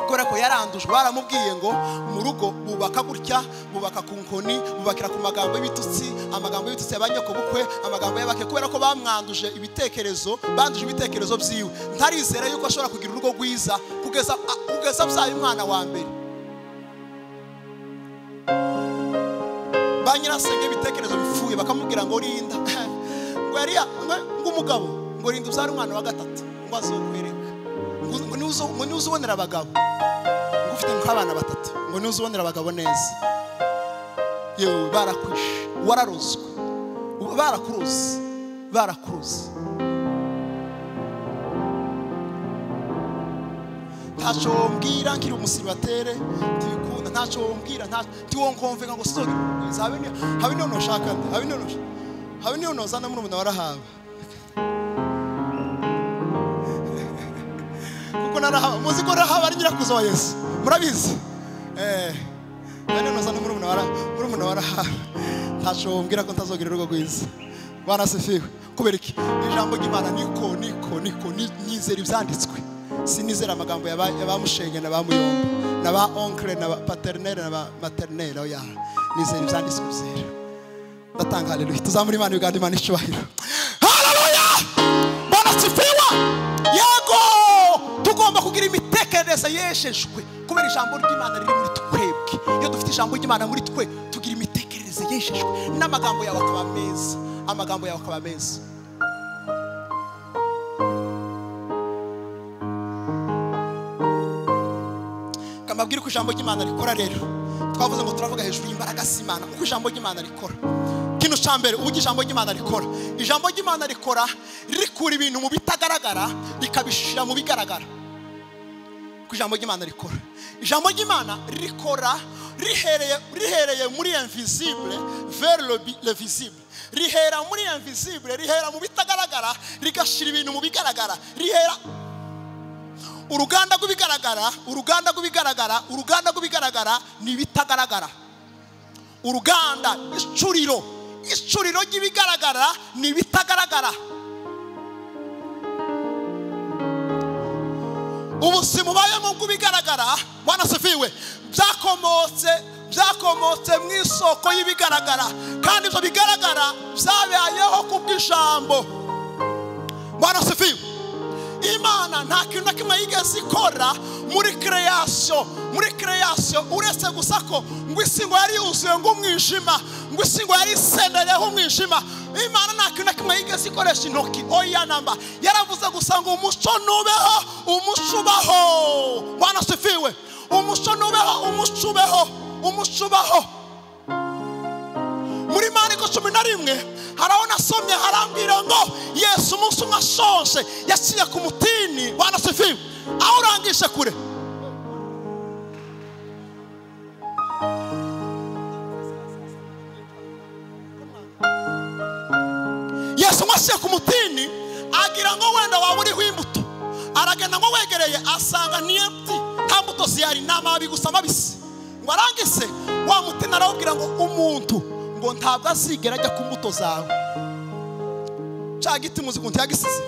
Kubera ko yarandujwe, baramubwiye ngo mu rugo bubaka gutya, bubaka ku nkoni, bubakira ku magambo y'ibitutsi, amagambo y'ibitutsi y'abanyokobukwe, amagambo y'abake. Kubera ko bamwanduje ibitekerezo, banduje ibitekerezo byiwe, ntarizera yuko ashobora kugira urugo rwiza kugeza abyaye umwana wa mbere. Ba nyirasenge ibitekerezo bipfuye bakamubwira ngo rinda, ngo yariya ngo umugabo ngo rinda ubyare umwana wa gatatu ngo azokwereka, ngo niuzubonera abagabo, ngo ufite nk'abana batatu, ngo niuzubonera abagabo neza. Yewe barakwishe, wararozwe, barakuruze, barakuruze. Ntacyo wombwira nkiri umusiribatere ntibikunda, ntacyo wombwira ntiwonkomveka ngo sizogira urugwiza. Habe niyo noshaka nde, habe niyo nozana murumuna wa Rahabu, kuko na Rahabu muzi ko Rahabu ari nyirakuzo wa Yesu, murabizi. Habe niyo nozana murumuna wa Rahabu. Ntacyo wombwira ko ntazogira urugo rwiza. Bwana asifiwe. Kubera iki? Ijambo ry'Imana niko niko niko nizera ibyanditswe, sinizera amagambo ya mushenge na ba muyomba na ba oncle na ba paternel na ba maternel. Oya, nizera ibyanditswe byera. Ndatanga haleluya. Tuzamura Imana Uganda, Imana icyubahiro. Haleluya! Bwana asifiwe. Yego, tugomba kugira imitekerereze yeshejwe kubera ijambo ry'Imana riri muri twebwe. Iyo dufite ijambo ry'Imana muri twe, tugira imitekerereze yeshejwe, n'amagambo yawe akaba meza, amagambo yawe akaba meza. Kamabwira uko ijambo ry'Imana rikora. Rero twavuze ngo turavuga hejuru y'imbaraga z'Imana, uko ijambo ry'Imana rikora. Kino cya mbere, uburyo ijambo ry'Imana rikora. Ijambo ry'Imana rikora rikura ibintu mu bitagaragara rikabishira mu bigaragara. Uko ijambo ry'Imana rikora, ijambo ry'Imana rikora rihereye muri invisible vers le visible. Rihera muri invisible, rihera mu bitagaragara rigashira ibintu mu bigaragara. Rihera uruganda rw'ibigaragara, uruganda rw'ibigaragara, uruganda rw'ibigaragara ni bitagaragara. Uruganda, icuriro, icuriro ry'ibigaragara ni bitagaragara. Ubuzima ubayemo bw'ibigaragara, Bwana asifiwe, byakomotse mu isoko y'ibigaragara, kandi ibyo bigaragara byabayeho kubw'ijambo. Bwana asifiwe. Imana nta kintu na kimwe yigeze ikora muri creation, muri creation uretse gusa ko ngo isi ngo yari yuzuye ngo umwijima, ngo isi ngo yari isendereyeho umwijima. Imana nta kintu na kimwe yigeze ikoresha intoki, oya namba. Yaravuze gusa ngo umuco nubeho, umuco ubaho. Bwana asifiwe. Umuco nubeho, umuco ubeho, umuco ubaho. Muri Mariko 11 haraho nasomye harambwira ngo Yesu umunsi umwe ashonje yaciye ku mutini. Bwana asifiwe. Aho urangishe kure. Yesu umwe ku mutini agira ngo wenda waba uriho imbuto, aragenda ngo wegereye asanga ni empty, nta mbuto zihari, ni amababi gusa mabisi. Ngo arangise wa mutini arawubwira ngo umuntu ngo ntabwo azigera ajya ku mbuto zawe. Cya giti muzi ukuntu yagisize,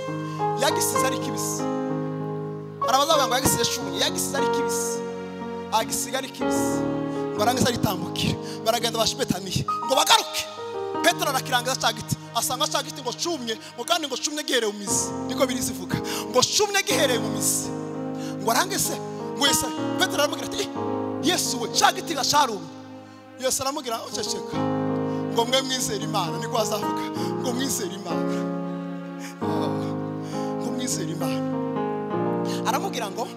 yagisize ari kibisi. Arabazavuga ngo yagisize shumye, yagisize ari kibisi, agisiga ari kibisi. Ngo arangize aritambukira, baragenda bashibetaniye ngo bagaruke. Petero arakirangiza cya giti, asanga cya giti ngo cumye, ngo kandi ngo cumye gihereye mu mizi. Niko birizivuga ngo cumye gihereye mu mizi. Ngo arangize ngo Yesu, Petero aramubwira ati Yesu we, cya giti gasharumye. Yesu aramubwira uceceka, ngo mwe mwizere Imana. Niko azavuga ngo mwizere Imana, ngo mwizere Imana. Aramubwira ngo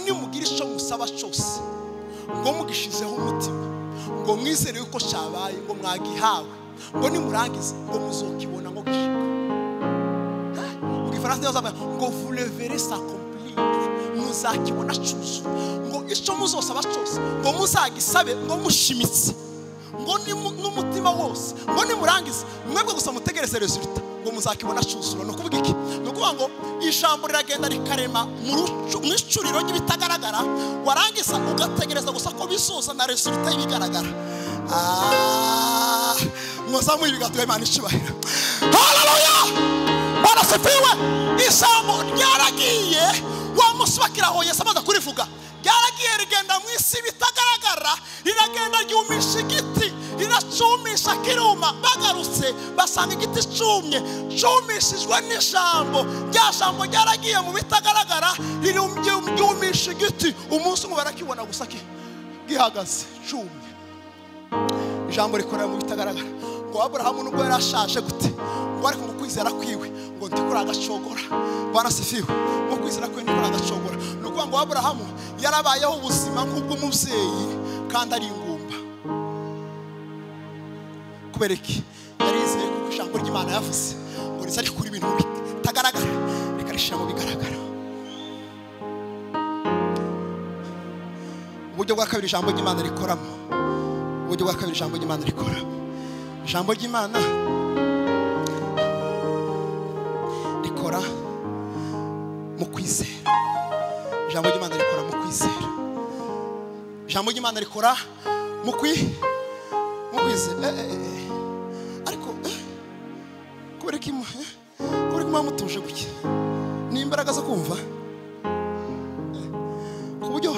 nimugira icyo musaba cyose, ngo mugishizeho umutima, ngo mwizere yuko cyabaye, ngo mwagihawe, ngo nimurangize ngo muzokibona ngo gishika. Mu Gifaransa bazavuga ngo vous le verrez s'accomplir, muzakibona cyuzuye. Ngo icyo muzosaba cyose ngo muzagisabe ngo mushimitse, ngo n'umutima wose, ngo nimurangize mwebwe gusa mutegereze resultat, ngo muzakibona cyuzura. Ni ukuvuga iki? Ni ukuvuga ngo ijambo riragenda rikarema mu icuriro ry'ibitagaragara, warangiza ugategereza gusa ko bisoza na resultat y'ibigaragara. Mwazamuye ibiganza Imana icubahiro. Haleluya! Bwana sifiwe. Ijambo ryaragiye wa musubakiraho Yesu amaze kurivuga, ryaragiye rigenda mu isi bitagaragara, riragenda ryumisha igiti, riracumisha kiruma. Bagarutse basanga igiti cumye, cumishijwe n'ijambo. Rya jambo ryaragiye mu bitagaragara, rirumisha igiti. Umunsi umwe barakibona gusa gihagaze cumye. Ijambo rikorera mu bitagaragara. Ngo Aburahamu nubwo yarashaje gute, ngo ariko ngo kwizera kwiwe ngo ndikora agacogora. Bwana sifiwe. Ngo kwizera kwiwe ndikora agacogora. Ni ukuvuga ngo Aburahamu yarabayeho ubuzima nk'ubw'umubyeyi kandi ari ingumba. Kubera iki? Yarizeye kuko ijambo ry'Imana yavuze ngo riza rikura ibintu bitagaragara rikarishira mu bigaragara. Uburyo bwa kabiri ijambo ry'Imana rikoramo, uburyo bwa kabiri ijambo ry'Imana rikoramo, ijambo ry'Imana rikora mu kwizera. Ijambo ry'Imana rikora mu kwizera. Ijambo ry'Imana rikora mu kwizera. Ariko kubera ko mutuje guke ni imbaraga zo kumva, ku buryo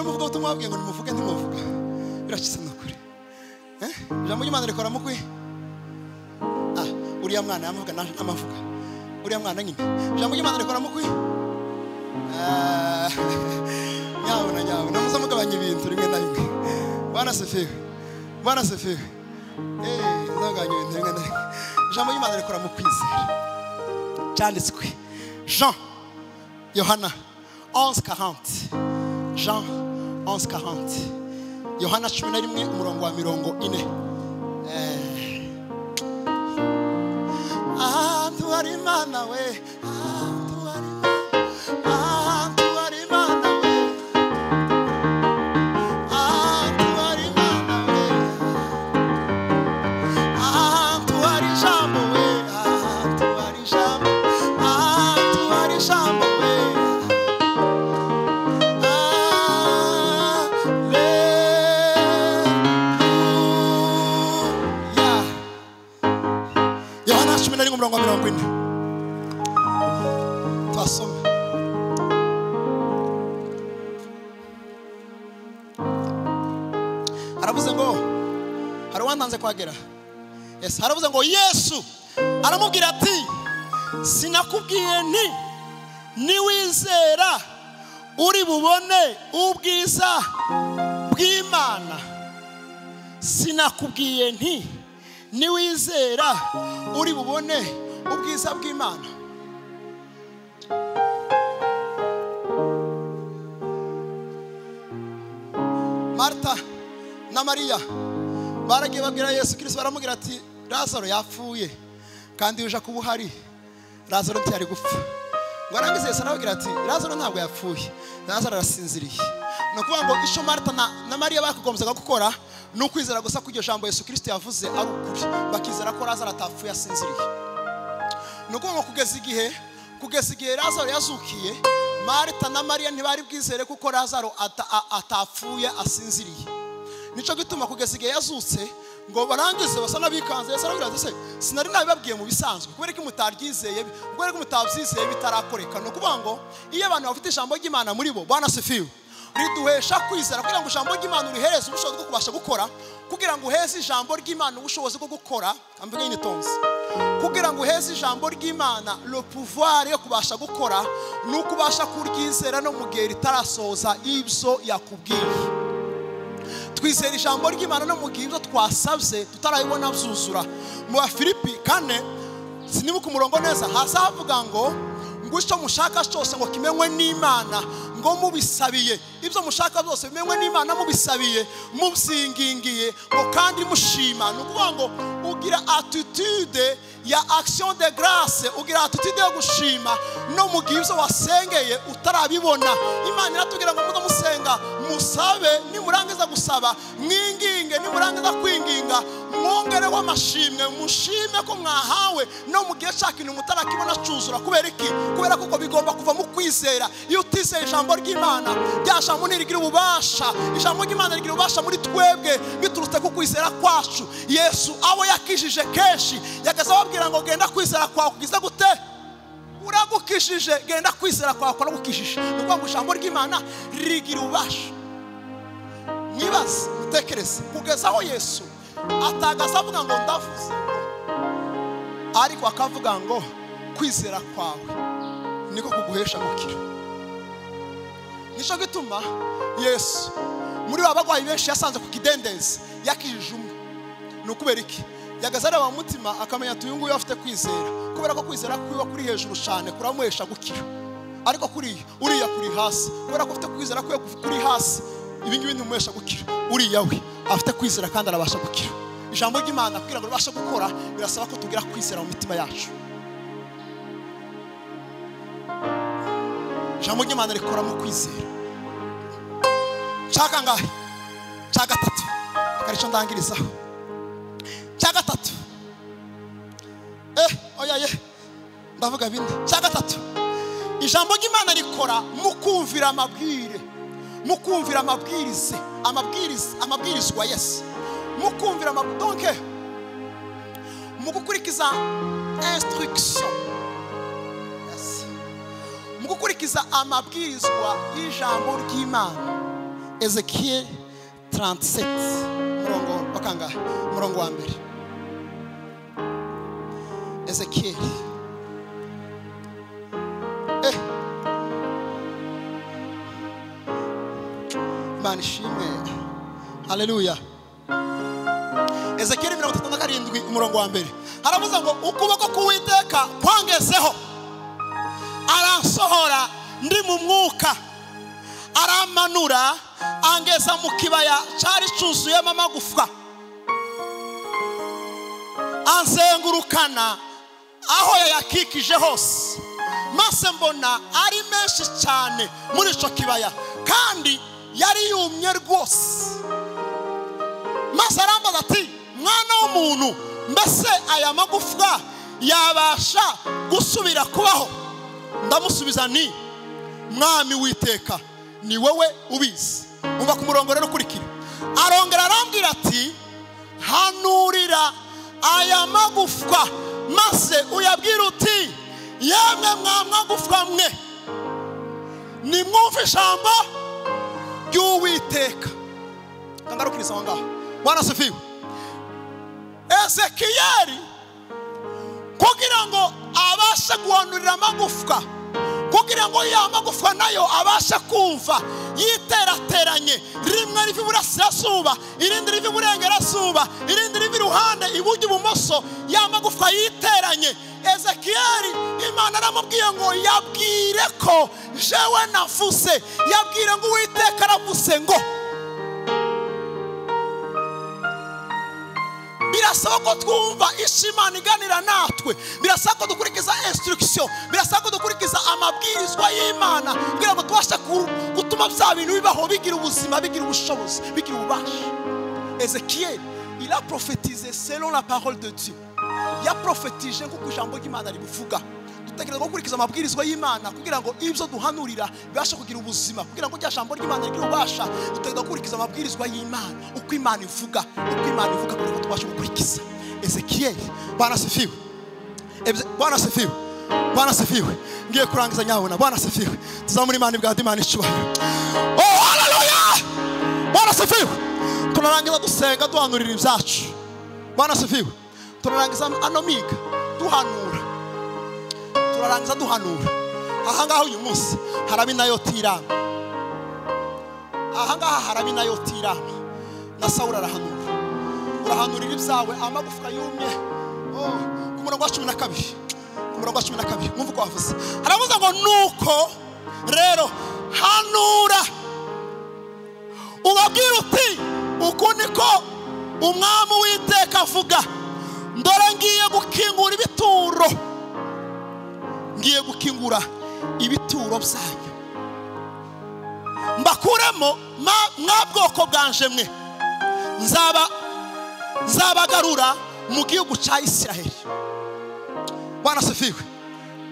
muvuga ubutumwa bwabwiye ngo nimuvuge ntimuvuga, biracitse n'ukuri. Ijambo ry'Imana rikora mu kwi uriya mwana yamuvuga n'amavuga, uriya mwana nyine. Ijambo ry'Imana rikora mu kwi nyabona nyabona muza mugabanya ibintu rimwe na rimwe. Bwana sifiwe. Bwana sifiwe. Mugabanya ibintu rimwe na rimwe. Ijambo ry'Imana rikora mu kwizera. Cyanditswe Jean Yohana 11:40. Jean 11:40. Yohana 11 umurongo wa 40. Ahantu hari Imana we, ahantu hari Imana, ahantu hari Imana we, ahantu hari Imana we, ahantu hari ijambo we, ahantu hari ijambo, ahantu hari ijambo we. Haleluya. Yohana 11 umurongo wa 40. Twasome. Haravuze ngo hari uwantanze kuhagera. Yes, haravuze ngo Yesu aramubwira ati sinakubwiye nti niwizera uri bubone ubwiza bw'Imana. Sinakubwiye nti niwizera uri bubone ubwiza bw'Imana. Marta na Maria baragiye babwira Yesu Kristo, baramubwira ati Lazaro yapfuye kandi uje kuba uhari Lazaro ntiyari gupfa. Ngo arangize Yesu arababwira ati Lazaro ntabwo yapfuye, Lazaro arasinziriye. Ni ukuvuga ngo icyo Marta na Maria bakugomzaga gukora ni ukwizera gusa ko iryo jambo Yesu Kristo yavuze ari ukuri, bakizera ko Lazaro atapfuye asinziriye. Ni ukuvuga ngo kugeza igihe Lazaro yazukiye, Marta na Maria ntibari bwizere kuko Lazaro atapfuye asinziriye. Nico gituma kugeza igihe yazutse ngo barangize basa n'abikanze. Yesu arababwira ati se sinari nabibabwiye mu bisanzwe, kubera ko mutaryizeye, kubera ko mutabyizeye bitarakoreka. Ni ukuvuga ngo iyo abantu bafite ijambo ry'Imana muri bo, Bwana sifiwe, riduhesha kwizera kugira ngo ijambo ry'Imana urihereze ubushobozi bwo kubasha gukora, kugira ngo uheze ijambo ry'Imana ubushobozi bwo gukora. Amvuge nyine kugira ngo uheze ijambo ry'Imana le pouvoir yo kubasha gukora, ni ukubasha kuryizera no mu gihe ritarasohoza ibyo yakubwiye. Twizera ijambo ry'Imana no mu gihe ibyo twasabye tutarabibona byuzura. Mu Bafilipi 4 sinibuka umurongo neza, hasi havuga ngo icyo mushaka cyose ngo kimenywe n'Imana, ngo mubisabiye. Ibyo mushaka byose bimenywe n'Imana mubisabiye, mubyingingiye, ngo kandi mushima. Ni ukuvuga ngo ugira attitude ya action de grâce, ugira attitude yo gushima no mu gihe ibyo wasengeye utarabibona. Imana iratubwira ngo muze musenga, musabe, nimurangiza gusaba mwinginge, nimurangiza kwinginga Mwongereho amashimwe, mushime ko mwahawe no mu gihe cya kintu mutarakibona cyuzura. Kubera iki? Kubera kuko bigomba kuva mu kwizera. Iyo utizeye ijambo ry'Imana, rya jambo ntirigira ububasha. Ijambo ry'Imana rigira ububasha muri twebwe biturutse ku kwizera kwacu. Yesu abo yakijije kenshi yagaza ababwira ngo genda kwizera kwawe kugize gute? Uragukishije, genda kwizera kwawe kuragukishije. Ni ukuvuga ngo ijambo ry'Imana rigira ububasha. Mwibaze, mutekereze kugeza aho Yesu atagaza avuga ngo ndavuze ngo, ariko akavuga ngo kwizera kwawe niko kuguhesha gukira. Nicyo gituma Yesu muri ba bagwayi benshi yasanze ku kidendezi yakijije umwe. Ni ukubera iki? Yagaza areba mu mutima akamenya ati uyu nguyu afite kwizera, kubera ko kwizera kwiwe kuri hejuru cyane kuramuhesha gukira, ariko kuri uriya kuri hasi, kubera ko afite kwizera kwiwe kuri hasi ibi ngibi ntimuhesha gukira. Uriya we afite kwizera kandi arabasha gukira. Ijambo ry'Imana kugira ngo ribashe gukora birasaba ko tugira kwizera mu mitima yacu. Ijambo ry'Imana rikora mu kwizera. Cya kangahe? Cya gatatu. Akarico ndangirizaho. Cya gatatu. Oya ye. Ndavuga bindi. Cya gatatu. Ijambo ry'Imana rikora mu kumvira amabwire. Mu kumvira amabwiriza, amabwirizwa Yesu. Mu kumvira donc mu gukurikiza instruction. Yes. Mu gukurikiza amabwirizwa y'ijambo ry'Imana. Ezekiel 37 murongo wa kangahe? Murongo wa mbere. Ezekiel Imana ishimwe. Haleluya. Ezekiel 37 umurongo wa mbere. Haravuze ngo ukuboko k'Uwiteka kwangezeho, aransohora ndi mu mwuka, aramanura angeza mu kibaya cyari cyuzuyemo amagufwa, anzengurukana aho yayakikije hose, maze mbona ari menshi cyane muri icyo kibaya, kandi yari yumye rwose. Maze arambaza ati mwana w'umuntu, mbese aya magufwa yabasha gusubira kubaho? Ndamusubiza nti Mwami Uwiteka, ni wowe ubizi. Umva ku murongo rero ukurikira. Arongera arambwira ati hanurira aya magufwa maze uyabwira uti yemwe mwa magufwa mwe, nimwumve ijambo ry'Uwiteka. Ngarukiriza aho ngaho. Bwana asifiwe. Ezekiel kugira ngo abashe guhanurira amagufwa, kugira ngo ya magufwa nayo abashe kumva yiterateranye, rimwe riva iburasirazuba, irindi riva iburengerazuba, irindi riva iruhande iburyo ibumoso, ya magufwa yiteranye. Ezekiel Imana aramubwiye ngo yabwire ko jewe navuze, yabwire ngo Uwiteka aravuze ngo. Birasaba ko twumva icyo Imana iganira natwe, birasaba ko dukurikiza instruction, birasaba ko dukurikiza amabwirizwa y'Imana kugira ngo tubashe gutuma bya bintu bibaho, bigira ubuzima, bigira ubushobozi, bigira ububasha. Ezekiel, il a prophétisé selon la parole de Dieu. Yaprofetije nk'uko ijambo ry'Imana ribivuga. Dutegereza gukurikiza amabwirizwa y'Imana kugira ngo ibyo duhanurira bibashe kugira ubuzima, kugira ngo rya jambo ry'Imana rigire ububasha. Dutegereza gukurikiza amabwirizwa y'Imana uko Imana ivuga, uko Imana ivuga kugira ngo tubashe gukurikiza. Ezekiel, Bwana asifiwe. Bwana asifiwe. Bwana asifiwe. Ngiye kurangiza nyabona. Bwana asifiwe. Tuzamura Imana ibwa Imana icyubahiro. Oh haleluya! Bwana asifiwe. Tunarangiza dusenga duhanurira ibyacu. Bwana asifiwe. Turarangiza ano miga duhanura. Turarangiza duhanura. Aha ngaha uyu munsi haraba inayoti irama. Aha ngaha haraba inayoti irama. Na Sawuli arahanura. Urahanurira ibyawe amagufwa yumye. Oh, ku murongo wa 12. Ku murongo wa 12 mwumva uko avuze. Aravuze ngo nuko rero hanura ubabwira uti uku niko umwami Uwiteka avuga, ndore ngiye gukingura ibituro, ngiye gukingura ibituro byanyu, mbakuremo mwa bwoko bwanje mwe, Nzabagarura mu gihugu cya Isiraheli. Bwana sifiwe.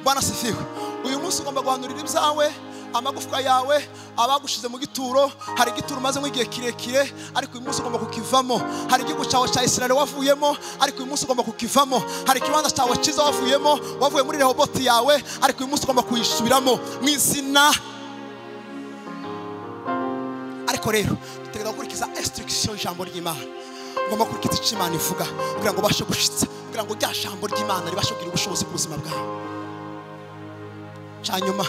Bwana sifiwe. Uyu munsi ugomba guhanurira ibyawe, amagufwa yawe abagushize mu gituro. Hari igituro maze nk'igihe kirekire, ariko uyu munsi ugomba kukivamo. Hari igihugu cyawe cya Isiraheli wavuyemo, ariko uyu munsi ugomba kukivamo. Hari ikibanza cyawe cyiza wavuyemo, wavuye muri Rehoboti yawe, ariko uyu munsi ugomba kuyisubiramo mu izina. Ariko rero dutegereza gukurikiza instruction y'ijambo ry'Imana. Ugomba gukurikiza icyo Imana ivuga kugira ngo ubashe gushitsa, kugira ngo rya jambo ry'Imana ribashe kugira ubushobozi ku buzima bwawe. Cyanyuma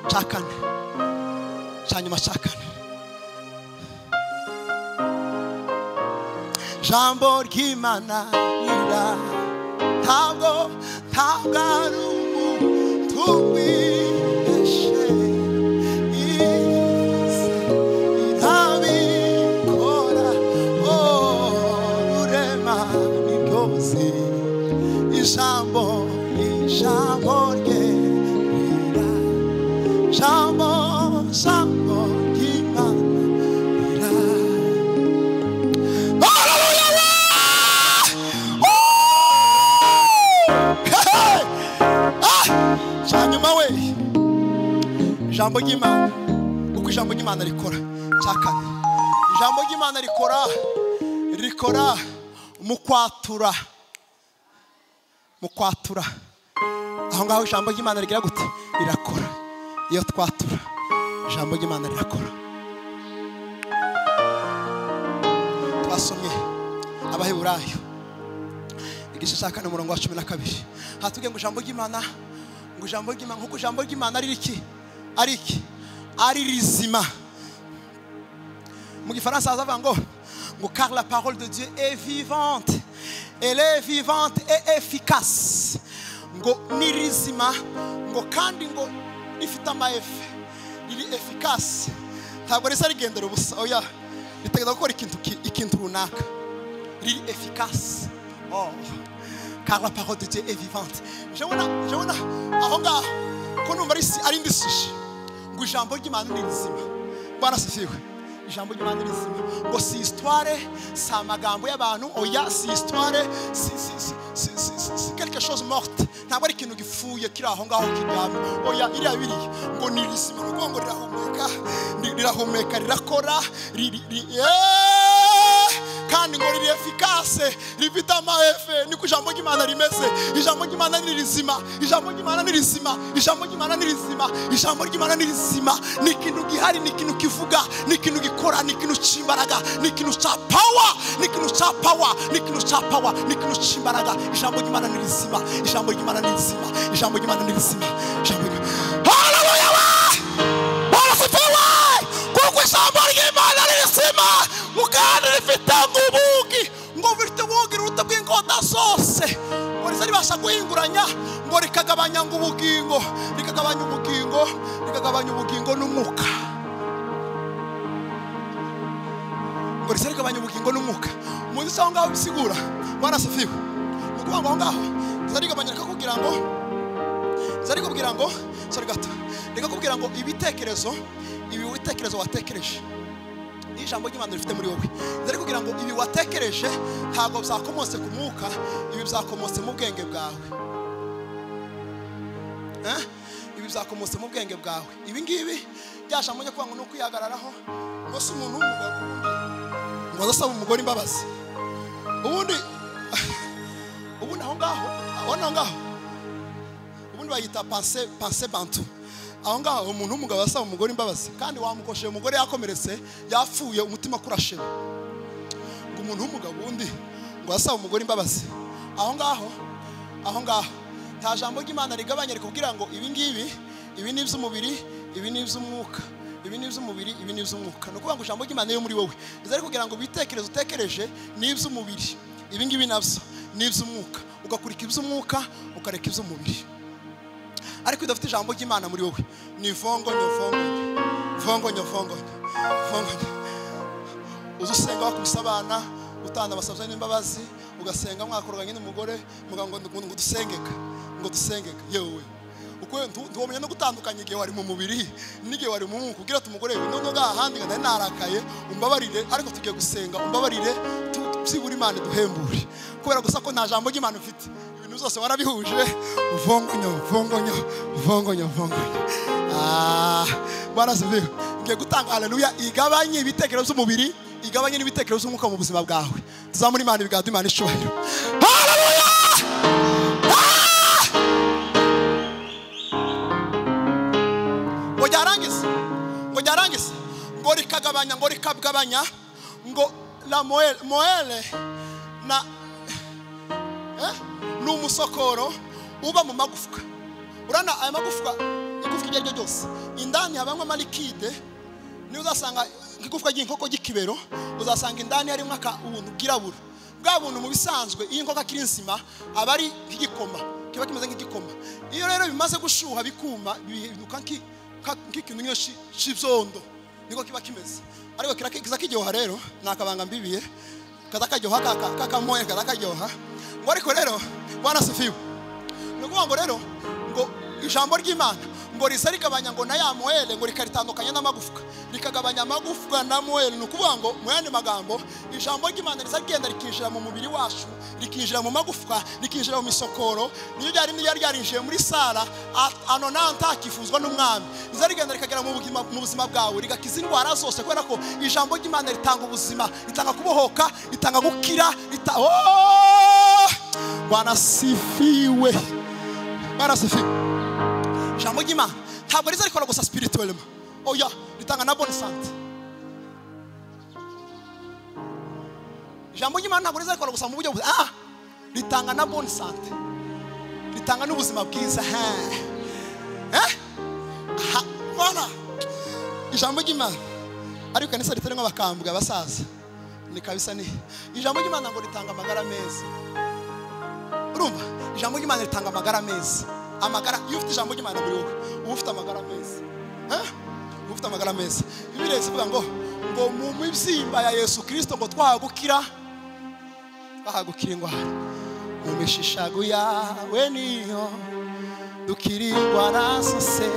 cya kane, cyanyuma cya kane, jambo ry'Imana rira ntabwo ari umuntu wibeshe, irabikora, rurema ni byose, ijambo rye rira, jambo ry'Imana rira. Haleluya! Cyanyuma we, ijambo ry'Imana, uko ijambo ry'Imana rikora. Cya kane, ijambo ry'Imana rikora mu kwatura, mu kwatura. Aho ngaho ijambo ry'Imana rigira gute? Rirakora. Iyo twatura, ijambo ry'Imana rirakora. Twasomye Abaheburayo igice cya 4 umurongo wa 12, hatubwiye ngo ijambo ry'Imana, ngo ijambo ry'Imana, nkuko ijambo ry'Imana ari iki? Ari iki? Ari rizima. Mu gifaransa hazavuga ngo car la parole de Dieu est vivante, elle est vivante et efficace. Ngo ni rizima, ngo kandi ngo rifite amaefe, riri efficace. Ntabwo risa rigendera ubusa, oya, ritegereza gukora ikintu runaka, riri efficace. Oh, car la parole de Dieu est vivante. Jabona aho ngaho ko numva ari indisije ngo ijambo ry'Imana ni rizima. Bwana sifiwe. Ijambo ry'Imana ni rizima. Ngo si histoire, si amagambo y'abantu, oya, si histoire, si quelque chose morte. Ntabwo ari ikintu gipfuye kiri aho ngaho kiryamye, oya, iriya biriya ngo ni rizima. Ni ukuvuga ngo rirahumeka, rirahumeka, rirakora, kandi ngo riri efficace, rifite amaefe. Niko ijambo ry'Imana rimeze. Ijambo ry'Imana ni rizima, ijambo ry'Imana ni rizima, ijambo ry'Imana ni rizima, ijambo ry'Imana ni rizima. Ni ikintu gihari, ni ikintu kivuga, ni ikintu gikora, ni ikintu cy'imbaraga, ni ikintu cya power, ni ikintu cya power, ni ikintu cya power, ni ikintu cy'imbaraga. Ijambo ry'Imana ni rizima, ijambo ry'Imana ni rizima, ijambo ry'Imana ni rizima, ijambo. Haleluya! Bwana sifiwe! Kuko ijambo ry'Imana ni rizima, kandi rifite ubugi, ngo bifite ubugi ruta bw'inkota zose, ngo riza ribasha guhinguranya, ngo rikagabanya ngo ubugingo, rikagabanya ubugingo, rikagabanya ubugingo n'umwuka, ngo riza rigabanya ubugingo n'umwuka. Umuntu aho ngaho bisigura. Bwana sifiwe. Ni ukuvuga ngo aho ngaho riza rigabanya, rikakubwira ngo, riza rikubwira ngo, sorry gato, rikakubwira ngo ibitekerezo, ibi bitekerezo watekereje, ijambo ry'Imana rifite muri wowe, ndari kugira ngo ibi watekereje ntabwo byakomotse ku mwuka, ibi byakomotse mu bwenge bwawe. Ibi byakomotse mu bwenge bwawe. Ibi ngibi byashamwe kuvuga ngo no kwihagararaho, ngo si umuntu w'umugabo ubundi ngo azasaba umugore imbabazi. Ubundi aho ngaho, aho ngaho ubundi bayita pensée bantu. Aho ngaho umuntu w'umugabo asaba umugore imbabazi, kandi wamukoshe umugore yakomeretse, yapfuye, umutima kurashira. Ngo umuntu w'umugabo undi ngo asaba umugore imbabazi. Aho ngaho, aho ngaho nta jambo ry'Imana rigabanya rikubwira ngo ibi ngibi, ibi ni iby'umubiri, ibi ni iby'umwuka, ibi ni iby'umubiri, ibi ni iby'umwuka. Ni ukuvuga ngo ijambo ry'Imana yo muri wowe riza rikubwira ngo ibitekerezo utekereje ni iby'umubiri, ibi ngibi nabyo ni iby'umwuka, ugakurika iby'umwuka ukareka iby'umubiri. Ariko udafite ijambo ry'Imana muri wowe ni vongonyo vongonyo vongonyo vongonyo vongonyo. Uzusenga wakubise abana, utana basabye n'imbabazi, ugasenga mwakoroganye n'umugore, muga ngo dusengeka, ngo dusengeka. Yewe uko ntiwomenya no gutandukanya igihe wari mu mubiri n'igihe wari mu mwuka. Ugira ati umugore none ngahandi nari narakaye, umbabarire, ariko tugiye gusenga, umbabarire. Byibura Imana iduhembure kubera gusa ko nta jambo ry'Imana ufite, ibintu byose warabihuje, vongonyo vongonyo vongonyo vongonyo. Bwana asifiwe. Ngiye gutanga haleluya igabanye ibitekerezo by'umubiri, igabanye n'ibitekerezo by'umwuka mu buzima bwawe. Tuzamura Imana ibiganza, Imana icyubahiro. Haleluya. Ngo ryarangize, ngo ryarangize, ngo rikagabanya, ngo rikagabanya, ngo la moelle, moelle na ni umusokoro uba mu magufwa. Urana aya magufwa, igufwa iryo ryose indani habamo amalikide. Niyo uzasanga igufwa ry'inkoko ry'ikibero, uzasanga indani harimo ubuntu bwirabura. Bwa buntu mu bisanzwe iyo inkoko akiri nzima aba ari nk'igikoma, kiba kimeze nk'igikoma. Iyo rero bimaze gushuha bikuma, bihinduka nk'ikintu cy'ibyondo, niko kiba kimeze. Ariko kiza kiryoha rero, ni akabanga mbibiye, kaza karyoha kakamoye, kaza karyoha. Ngo ariko rero Bwana asifiwe. Ni ukuvuga ngo rero ngo ijambo ry'Imana ngo riza rigabanya ngo na ya moelle, ngo rikaritandukanya n'amagufwa, rikagabanya amagufwa na moelle. Ni ukuvuga ngo mu yandi magambo ijambo ry'Imana riza rigenda rikinjira mu mubiri wacu, rikinjira mu magufwa, rikinjira mu misokoro. Niyo ryari ryarinjiye muri Sara anonanta akifuzwa n'umwami, riza rigenda rikagera mu buzima bwawe, rigakiza indwara zose, kubera ko ijambo ry'Imana ritanga ubuzima, ritanga kubohoka, ritanga gukira, Bwana asifiwe. Bwana asifiwe. Ijambo ry'Imana ntabwo riza rikora gusa spirituellement, oya, ritanga na bonne santé. Ijambo ry'Imana ntabwo riza rikora gusa mu buryo ritanga na bonne santé, ritanga n'ubuzima bwiza. Voilà. Ijambo ry'Imana ariko kanisa ritari nk'abakambwe abasaza ni kabisa. Ni ijambo ry'Imana ngo ritanga amagara meza. Urumva, ijambo ry'Imana ritanga amagara meza. Amagara, iyo ufite ijambo ry'Imana muri wowe uba ufite amagara meza. Uba ufite amagara meza. Bibiliya ivuga ngo mu mibyimba ya Yesu Kristo ngo twahagukira indwara, mu mishishago yawe niyo dukira indwara zose,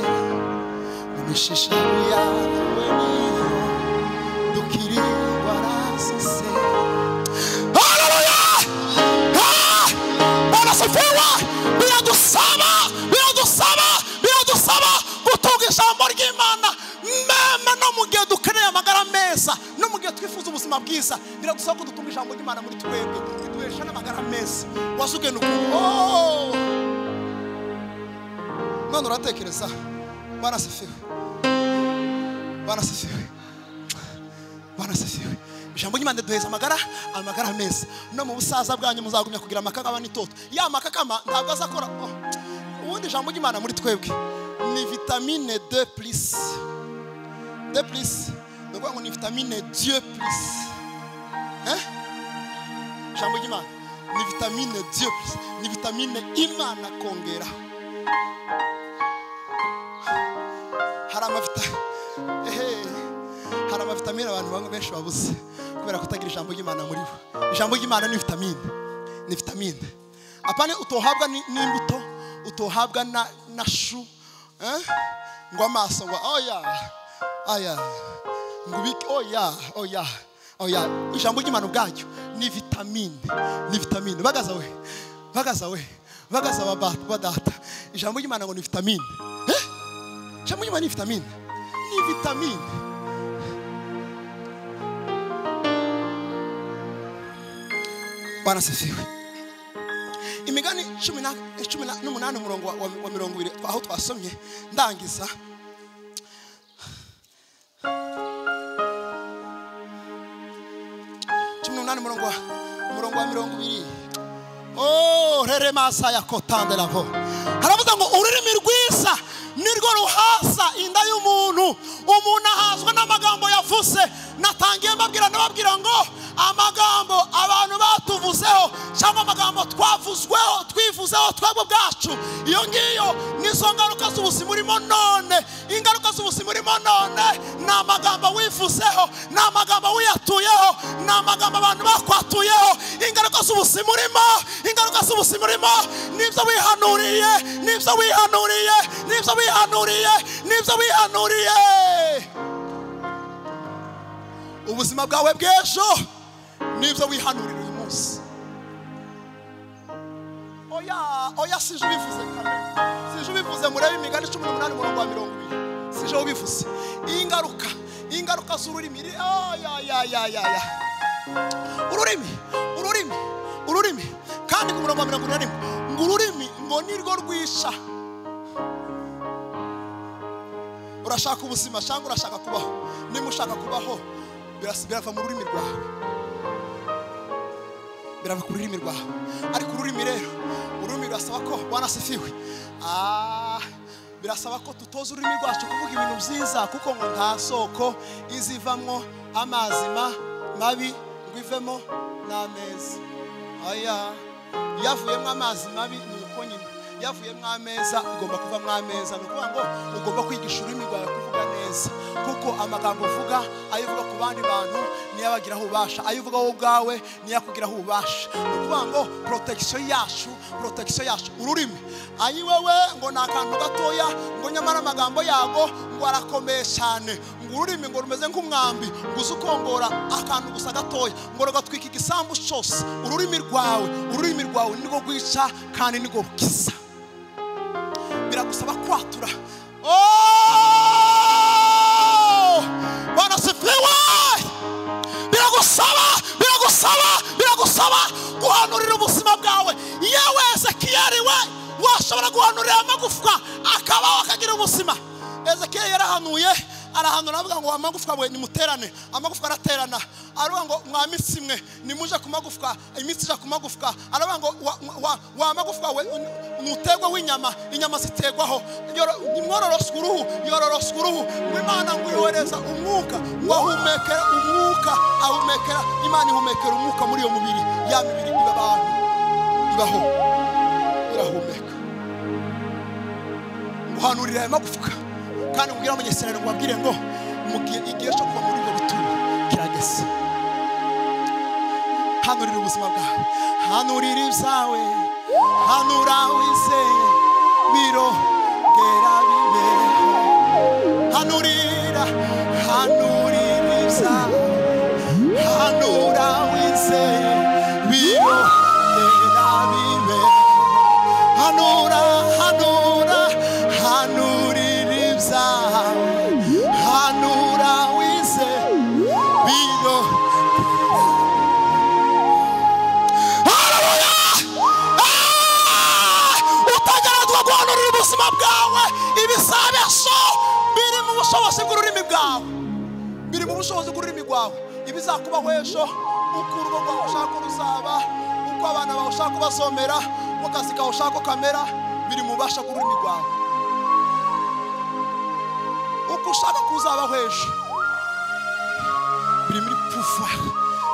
mu mishishago yawe niyo dukira indwara zose. Haleluya! Bwana asifiwe. Biradusaba, biradusaba, biradusaba gutunga ijambo ry'Imana meme no mu gihe dukeneye amagara meza, no mu gihe twifuza ubuzima bwiza. Biradusaba ko dutunga ijambo ry'Imana muri twebwe, riduhesha n'amagara meza. Wazugenda ukuntu none uratekereza. Bwana asifiwe. Bwana asifiwe. Bwana asifiwe. Ijambo ry'Imana riduheza amagara meza. No mu busaza bwanyu muzagumya kugira amakakama n'itoto. Ya makakama ntabwo azakora. Ubundi ijambo ry'Imana muri twebwe ni vitamine D+. D+, ni ukuvuga ngo ni vitamine Dieu plus. Ijambo ry'Imana ni vitamine Dieu plus, ni vitamine Imana kongera. Hari amavitamine abantu bamwe benshi babuze kubera kutagira ijambo ry'Imana muri bo. Ijambo ry'Imana ni vitamine, ni vitamine. Apane utohabwa n'imbuto, utohabwa na shu, ngo amaso ngo oya aya ngo ubike oya oya oya. Ijambo ry'Imana ubwaryo ni vitamine, ni vitamine. Bagaza we, bagaza we, bagaza badata. Ijambo ry'Imana ngo ni vitamine. Ijambo ry'Imana ni vitamine, ni vitamine. Bwana asifiwe. Imigani 18 umurongo wa 20 aho twasomye ndangiza. 18 umurongo wa 20. Oh, rere masaya kotande lavo. Haravuga ngo ururimi rwiza nirwo ruhasa inda y'umuntu. Umuntu ahazwa n'amagambo yavuze. Natangiye mbabwira nababwira ngo amagambo abantu batuvuzeho cyangwa amagambo twavuzweho, twivuzeho twebwe ubwacu, iyo ngiyo nizo ngaruka z'ubuzima urimo none. Ingaruka z'ubuzima urimo none ni amagambo wivuzeho, ni amagambo wiyatuyeho, ni amagambo abantu bakwatuyeho. Ingaruka z'ubuzima urimo, ingaruka z'ubuzima urimo nibyo wihanuriye, nibyo wihanuriye, nibyo wihanuriye, nibyo wihanuriye. Ubuzima bwawe bw'ejo nibyo wihanurira. Oya oya, sije ubivuze kamere, sije ubivuze. Murebe Imigani 18 umurongo wa 20, sije ubivuze. Ingaruka z'ururimi, oya ya ya ya ya, ururimi ururimi ururimi. Kandi ku murongo wa 41 ngo ururimi ngo nirwo rwisha. Urashaka ubuzima cyangwa urashaka kubaho? Niba ushaka kubaho, birava mu rurimi rwawe, birava ku rurimi rwawe. Ariko ururimi rero, ururimi rurasaba ko, Bwana asifiwe, birasaba ko tutoza ururimi rwacu kuvuga ibintu byiza, kuko ngo nta soko izivamwo amazi mabi ngo ivemo n'ameza. Aya yavuyemo amazi mabi ni uko nyine yavuyemo ameza, igomba kuvamo ameza. Ni ukuvuga ngo ugomba kwigisha ururimi rwawe kuvuga neza, kuko amagambo uvuga, ayo uvuga ku bandi bantu niyo abagiraho ububasha, ayo uvuga wowe ubwawe niyo akugiraho ububasha. Ni ukuvuga ngo protection yacu, protection yacu ururimi. Ayi wewe, ngo ni akantu gatoya, ngo nyamara amagambo yago ngo arakomeye cyane. Ngo ururimi ngo rumeze nk'umwambi, ngo uze ukongora akantu gusa gatoya, ngo rugatwika igisambu cyose. Ururimi rwawe, ururimi rwawe nirwo rwica kandi nirwo rukiza. Biragusaba kwatura. Oh! Bwana asifiwe! Biragusaba, biragusaba, biragusaba guhanurira ubuzima bwawe. Yewe Ezekiyeli we, washobora guhanurira amagufwa akabaho akagira ubuzima. Ezekiyeli yarahanuye, arahanura avuga ngo amagufwa we nimuterane, amagufwa araterana. Aravuga ngo mwa mitsi mwe nimuje ku magufwa, imitsi ija ku magufwa. Aravuga ngo wa magufwa we nutegwa w'inyama, inyama zitegwaho. Nimwororoswa uruhu, yororoswa uruhu. Ngo Imana ngo yohereza umwuka, ngo ahumekera umwuka, ahumekera, Imana ihumekera umwuka muri iyo mubiri, ya mibiri iba abantu, ibaho, irahumeka. Guhanurira aya magufwa kandi ubwira abanyesirayeli ngo babwire ngo mugihe igihe cyo kuva muri ibyo bituro kirageze. Hanurira ubuzima bwawe, hanurira ibyawe, hanura wizeye birongera bibeho. Hanurira, hanurira ibyawe, hanura wizeye birongera bibeho. Hanura, hanura, hanurira ibyawe, hanura wizeye biro. Haleluya! Utageragezwa guhanurira ubuzima bwawe, ibisabesho biri mu bushobozi bw'ururimi bwawe, biri mu bushobozi bw'ururimi rwawe. Ibizakubaho ejo, uko urugo rwawe ushaka ko ruzaba, uko abana bawe ushaka ko bazomera, uko akazi kawe ushaka ko kamera, biri mu bubasha bw'ururimi rwawe. Uko ushaka ko uzabaho ejo biri muri pouvoir,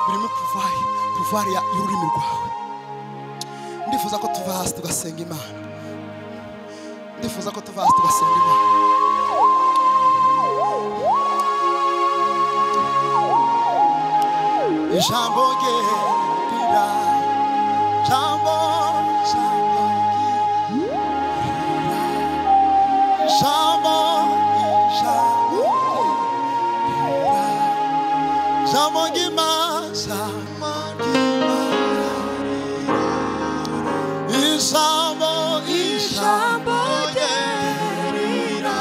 biri muri pouvoir, pouvoir y'ururimi rwawe. Ndifuza ko tuva hasi tugasenga Imana. Ndifuza ko tuva hasi tugasenga Imana. Ijambo rye rira, jambo, jambo rye rira, jambo, ijambo rye rira, jambo ry'Imana, jambo ry'Imana rira, ijambo, ijambo rye rira,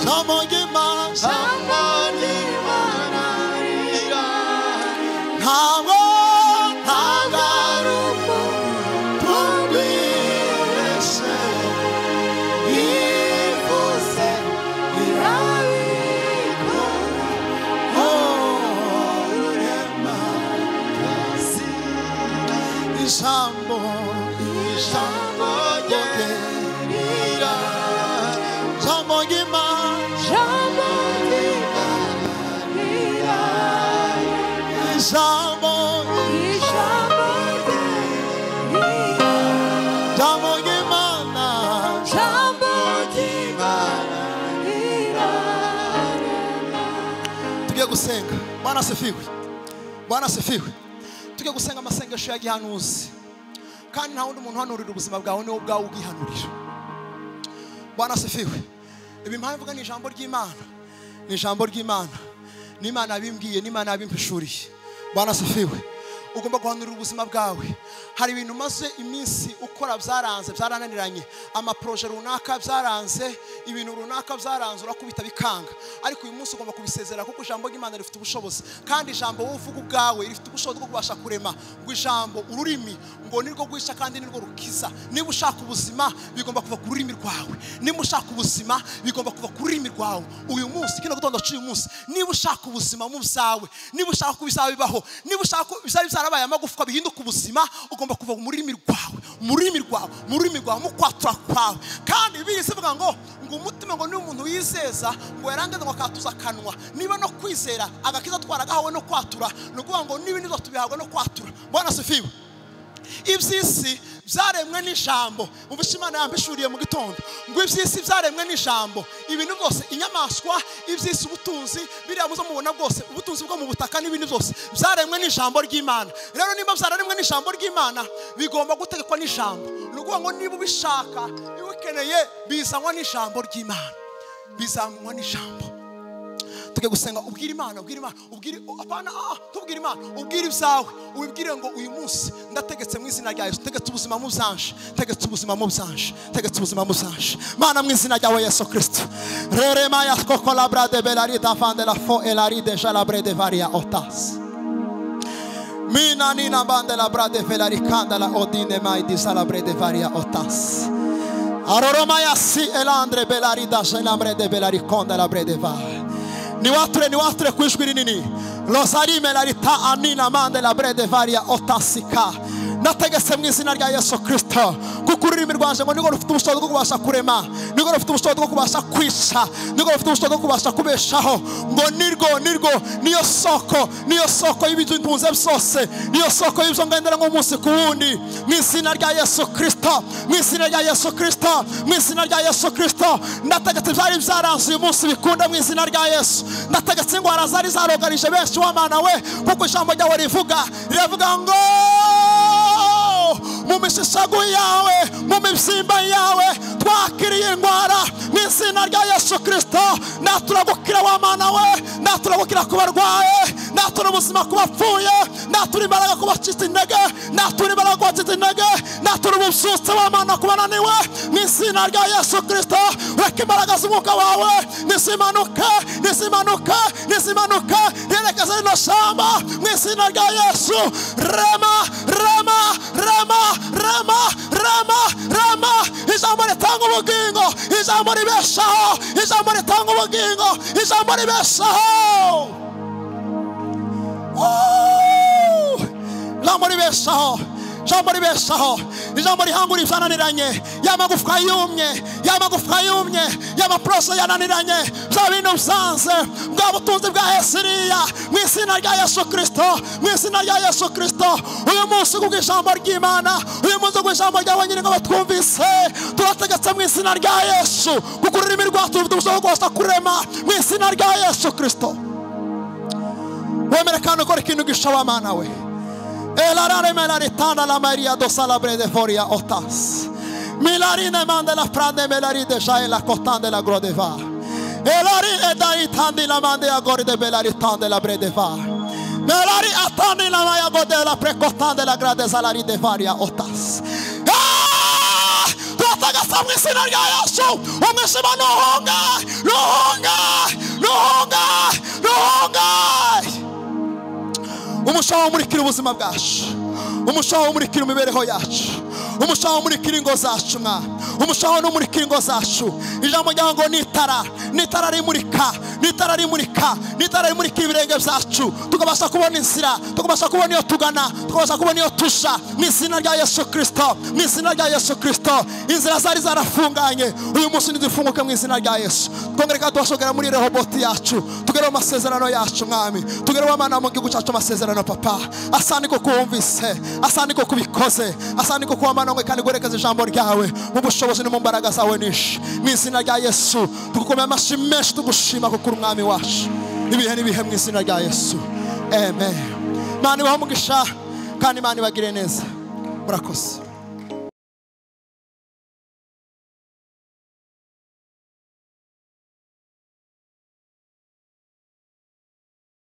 jambo ry'Imana, jambo ry'Imana rira. Ntabwo ntabwo ari umuntu wibeshye, ivuze irabikora. Oh, rurema byose, ijambo, ijambo rye rira, jambo ry'Imana, Jambo ry'Imana rira, ijambo, ijambo rye rira, jambo ry'Imana, jambo ry'Imana rira. Tugiye gusenga. Bwana asifiwe, Bwana asifiwe. Tugiye gusenga amasengesho ya gihanuzi, kandi nta wundi muntu uhanurira ubuzima bwawe, niwe ubwawe ubwihanurira. Bwana asifiwe. Ibi mpamvu mvuga ni ijambo ry'Imana, ni ijambo ry'Imana, n'Imana yabimbwiye, n'Imana yabimpishuriye. Bwana asifiwe. Ugomba guhanurira ubuzima bwawe. Hari ibintu maze iminsi ukora byaranze, byarananiranye, amaproje runaka byaranze, ibintu runaka byaranze, urakubita bikanga. Ariko uyu munsi ugomba kubisezera, kuko ijambo ry'Imana rifite ubushobozi, kandi ijambo wowe uvuga ubwawe rifite ubushobozi bwo kubasha kurema. Ngo ijambo, ururimi ngo nirwo rwica kandi nirwo rukiza. Niba ushaka ubuzima bigomba kuva ku rurimi rwawe. Niba ushaka ubuzima bigomba kuva ku rurimi rwawe. Uyu munsi, kino gitondo cy'uyu munsi, niba ushaka ubuzima mu byawe, niba ushaka ko bizaba bibaho, niba ushaka ko bizaba byarabaye amagufwa bihinduka ubuzima, ugomba kuva mu rurimi rwawe, mu rurimi rwawe, mu rurimi rwawe, mu kwatura kwawe. Kandi Bibiliya ivuga ngo umutima ngo ni umuntu wizeza, ngo yarangiza ngo akatuza akanwa. Niba no kwizera agakiza twaragahawe no kwatura, ni ukuvuga ngo n'ibindi byose tubihabwa no kwatura. Bwana asifiwe. Iby'isi byaremwe n'ijambo. Umva Imana yampishuriye mu gitondo ngo iby'isi byaremwe n'ijambo. Ibintu byose, inyamaswa, iby'isi, ubutunzi, biriya muzo mubona bwose, ubutunzi bwo mu butaka n'ibintu byose byaremwe n'ijambo ry'Imana. Rero niba byaremwe n'ijambo ry'Imana, bigomba gutegekwa n'ijambo. Ni ukuvuga ngo niba ubishaka, ubikeneye, bizanwa n'ijambo ry'Imana, bizanwa n'ijambo. Tuge gusenga, ubwira Imana, ubwira Imana, ubwira apana, tubwira Imana, ubwira ibyawe, ubibwire ngo uyu munsi ndategetse mu izina rya Yesu, tegetse ubuzima mu byanje, tegetse ubuzima mu byanje, tegetse ubuzima mu byanje. Mana mu izina ryawe Yesu Kristo. Rerema ya kokolabra de belarita fande la fo elari de jalabre de varia otas. Mina nina bande la brade velaricanda la odine mai di salabre de varia otas. Aroroma ya si elandre belarida jelambre de belariconda la brede va. Niwature ku ijwi rinini. Rosarime larita anina mande la brede varia otasika. Nategetse mu izina rya Yesu Kristo, kuko ururimi rwanje ngo nirwo rufite ubushobozi bwo kubasha kurema, nirwo rufite ubushobozi bwo kubasha kwica, nirwo rufite ubushobozi bwo kubasha kubeshaho. Ngo nirwo niyo soko, niyo soko y'ibintu ntunze byose, niyo soko y'ibyo ngendera nk'umunsi ku wundi. Mu izina rya Yesu Kristo, mu izina rya Yesu Kristo, mu izina rya Yesu Kristo, ndategetse byari byaranze uyu munsi bikunda mu izina rya Yesu. Ndategetse ingwara zari zarogarije benshi wa Mana we, kuko ijambo ryawe rivuga, riravuga ngo mu mishisago yawe, mu mibyimba yawe twakiriye indwara mu izina rya Yesu Kristo. Naturagukira wa Mana we, naturagukira ku barwaye, natura ubuzima ku bapfuye, natura imbaraga ku bacitse intege, natura imbaraga ku bacitse intege, natura ububyutse wa Mana ku bananiwe mu izina rya Yesu Kristo. Reka imbaraga z'umwuka wawe nizimanuke, nizimanuke, nizimanuke, yerekeza rino shamba mu izina rya Yesu. Rema, rema, rema, rema, rema, rema. Ijambo ritanga ubugingo, ijambo ribeshaho, ijambo ritanga ubugingo, ijambo ribeshaho. Ijambo ribeshaho, ijambo ribeshaho, ijambo rihangura ibyananiranye, y'amagufwa yumye, y'amagufwa yumye, y'amaproso yananiranye, bya bintu byanze, bwa butunzi bwa Esiriya, mu izina rya Yesu Kristo, mu izina rya Yesu Kristo. Uyu munsi kubw'ijambo ry'Imana, uyu munsi kubw'ijambo ryawe nyine ngo batwumvise, turategetse mu izina rya Yesu, kuko ururimi rwacu rufite ubushobozi bwo kubasha kurema mu izina rya Yesu Kristo. Wemere kandi ukore ikintu gisha Mana we. Elarare melaritana la Maria do salabre de foria otas. Milarine mande la prande melaride jae la cotande la grodeva. Elari edaritandi la mande agore de belaritande la bredeva. Melari atandi la maya gode la precotande la grade salari de varia otas. Turatagasa mu izina rya Yesu, umwijima nuhunga, nuhunga, nuhunga, nuhunga. Umushaho umurikira ubuzima bwacu, umushaho umurikira imibereho yacu, umushaho umurikira ingo zacu, mwa umushaho n'umurikira ingo zacu. Ijambo ryawe ngo nitara, nitara rimurika, nitara rimurika, nitara rimurika ibirenge byacu, tukabasha kubona inzira, tukabasha kubona iyo tugana, tukabasha kubona iyo tusha mu izina rya Yesu Kristo, mu izina rya Yesu Kristo. Inzira zari zarafunganye uyu munsi nizifunguke mu izina rya Yesu. Twongere kandi tubashogera muri Rehoboti yacu, tugere mu masezerano yacu mwami, tugere mu Mana mu gihugu cyacu amasezerano papa. Asante ko wumvise, asante ko kubikoze, asante ko kuwa Mana ngo kandi guherekeza ijambo ryawe mu bushobozi no mu mbaraga zawe nyinshi mu izina rya Yesu. Tugukomeye amashyi menshi tugushima kuko uri umwami wacu ibihe n'ibihe mu izina rya Yesu. Amen. Imana ibahe umugisha kandi Imana ibagire neza. Murakoze.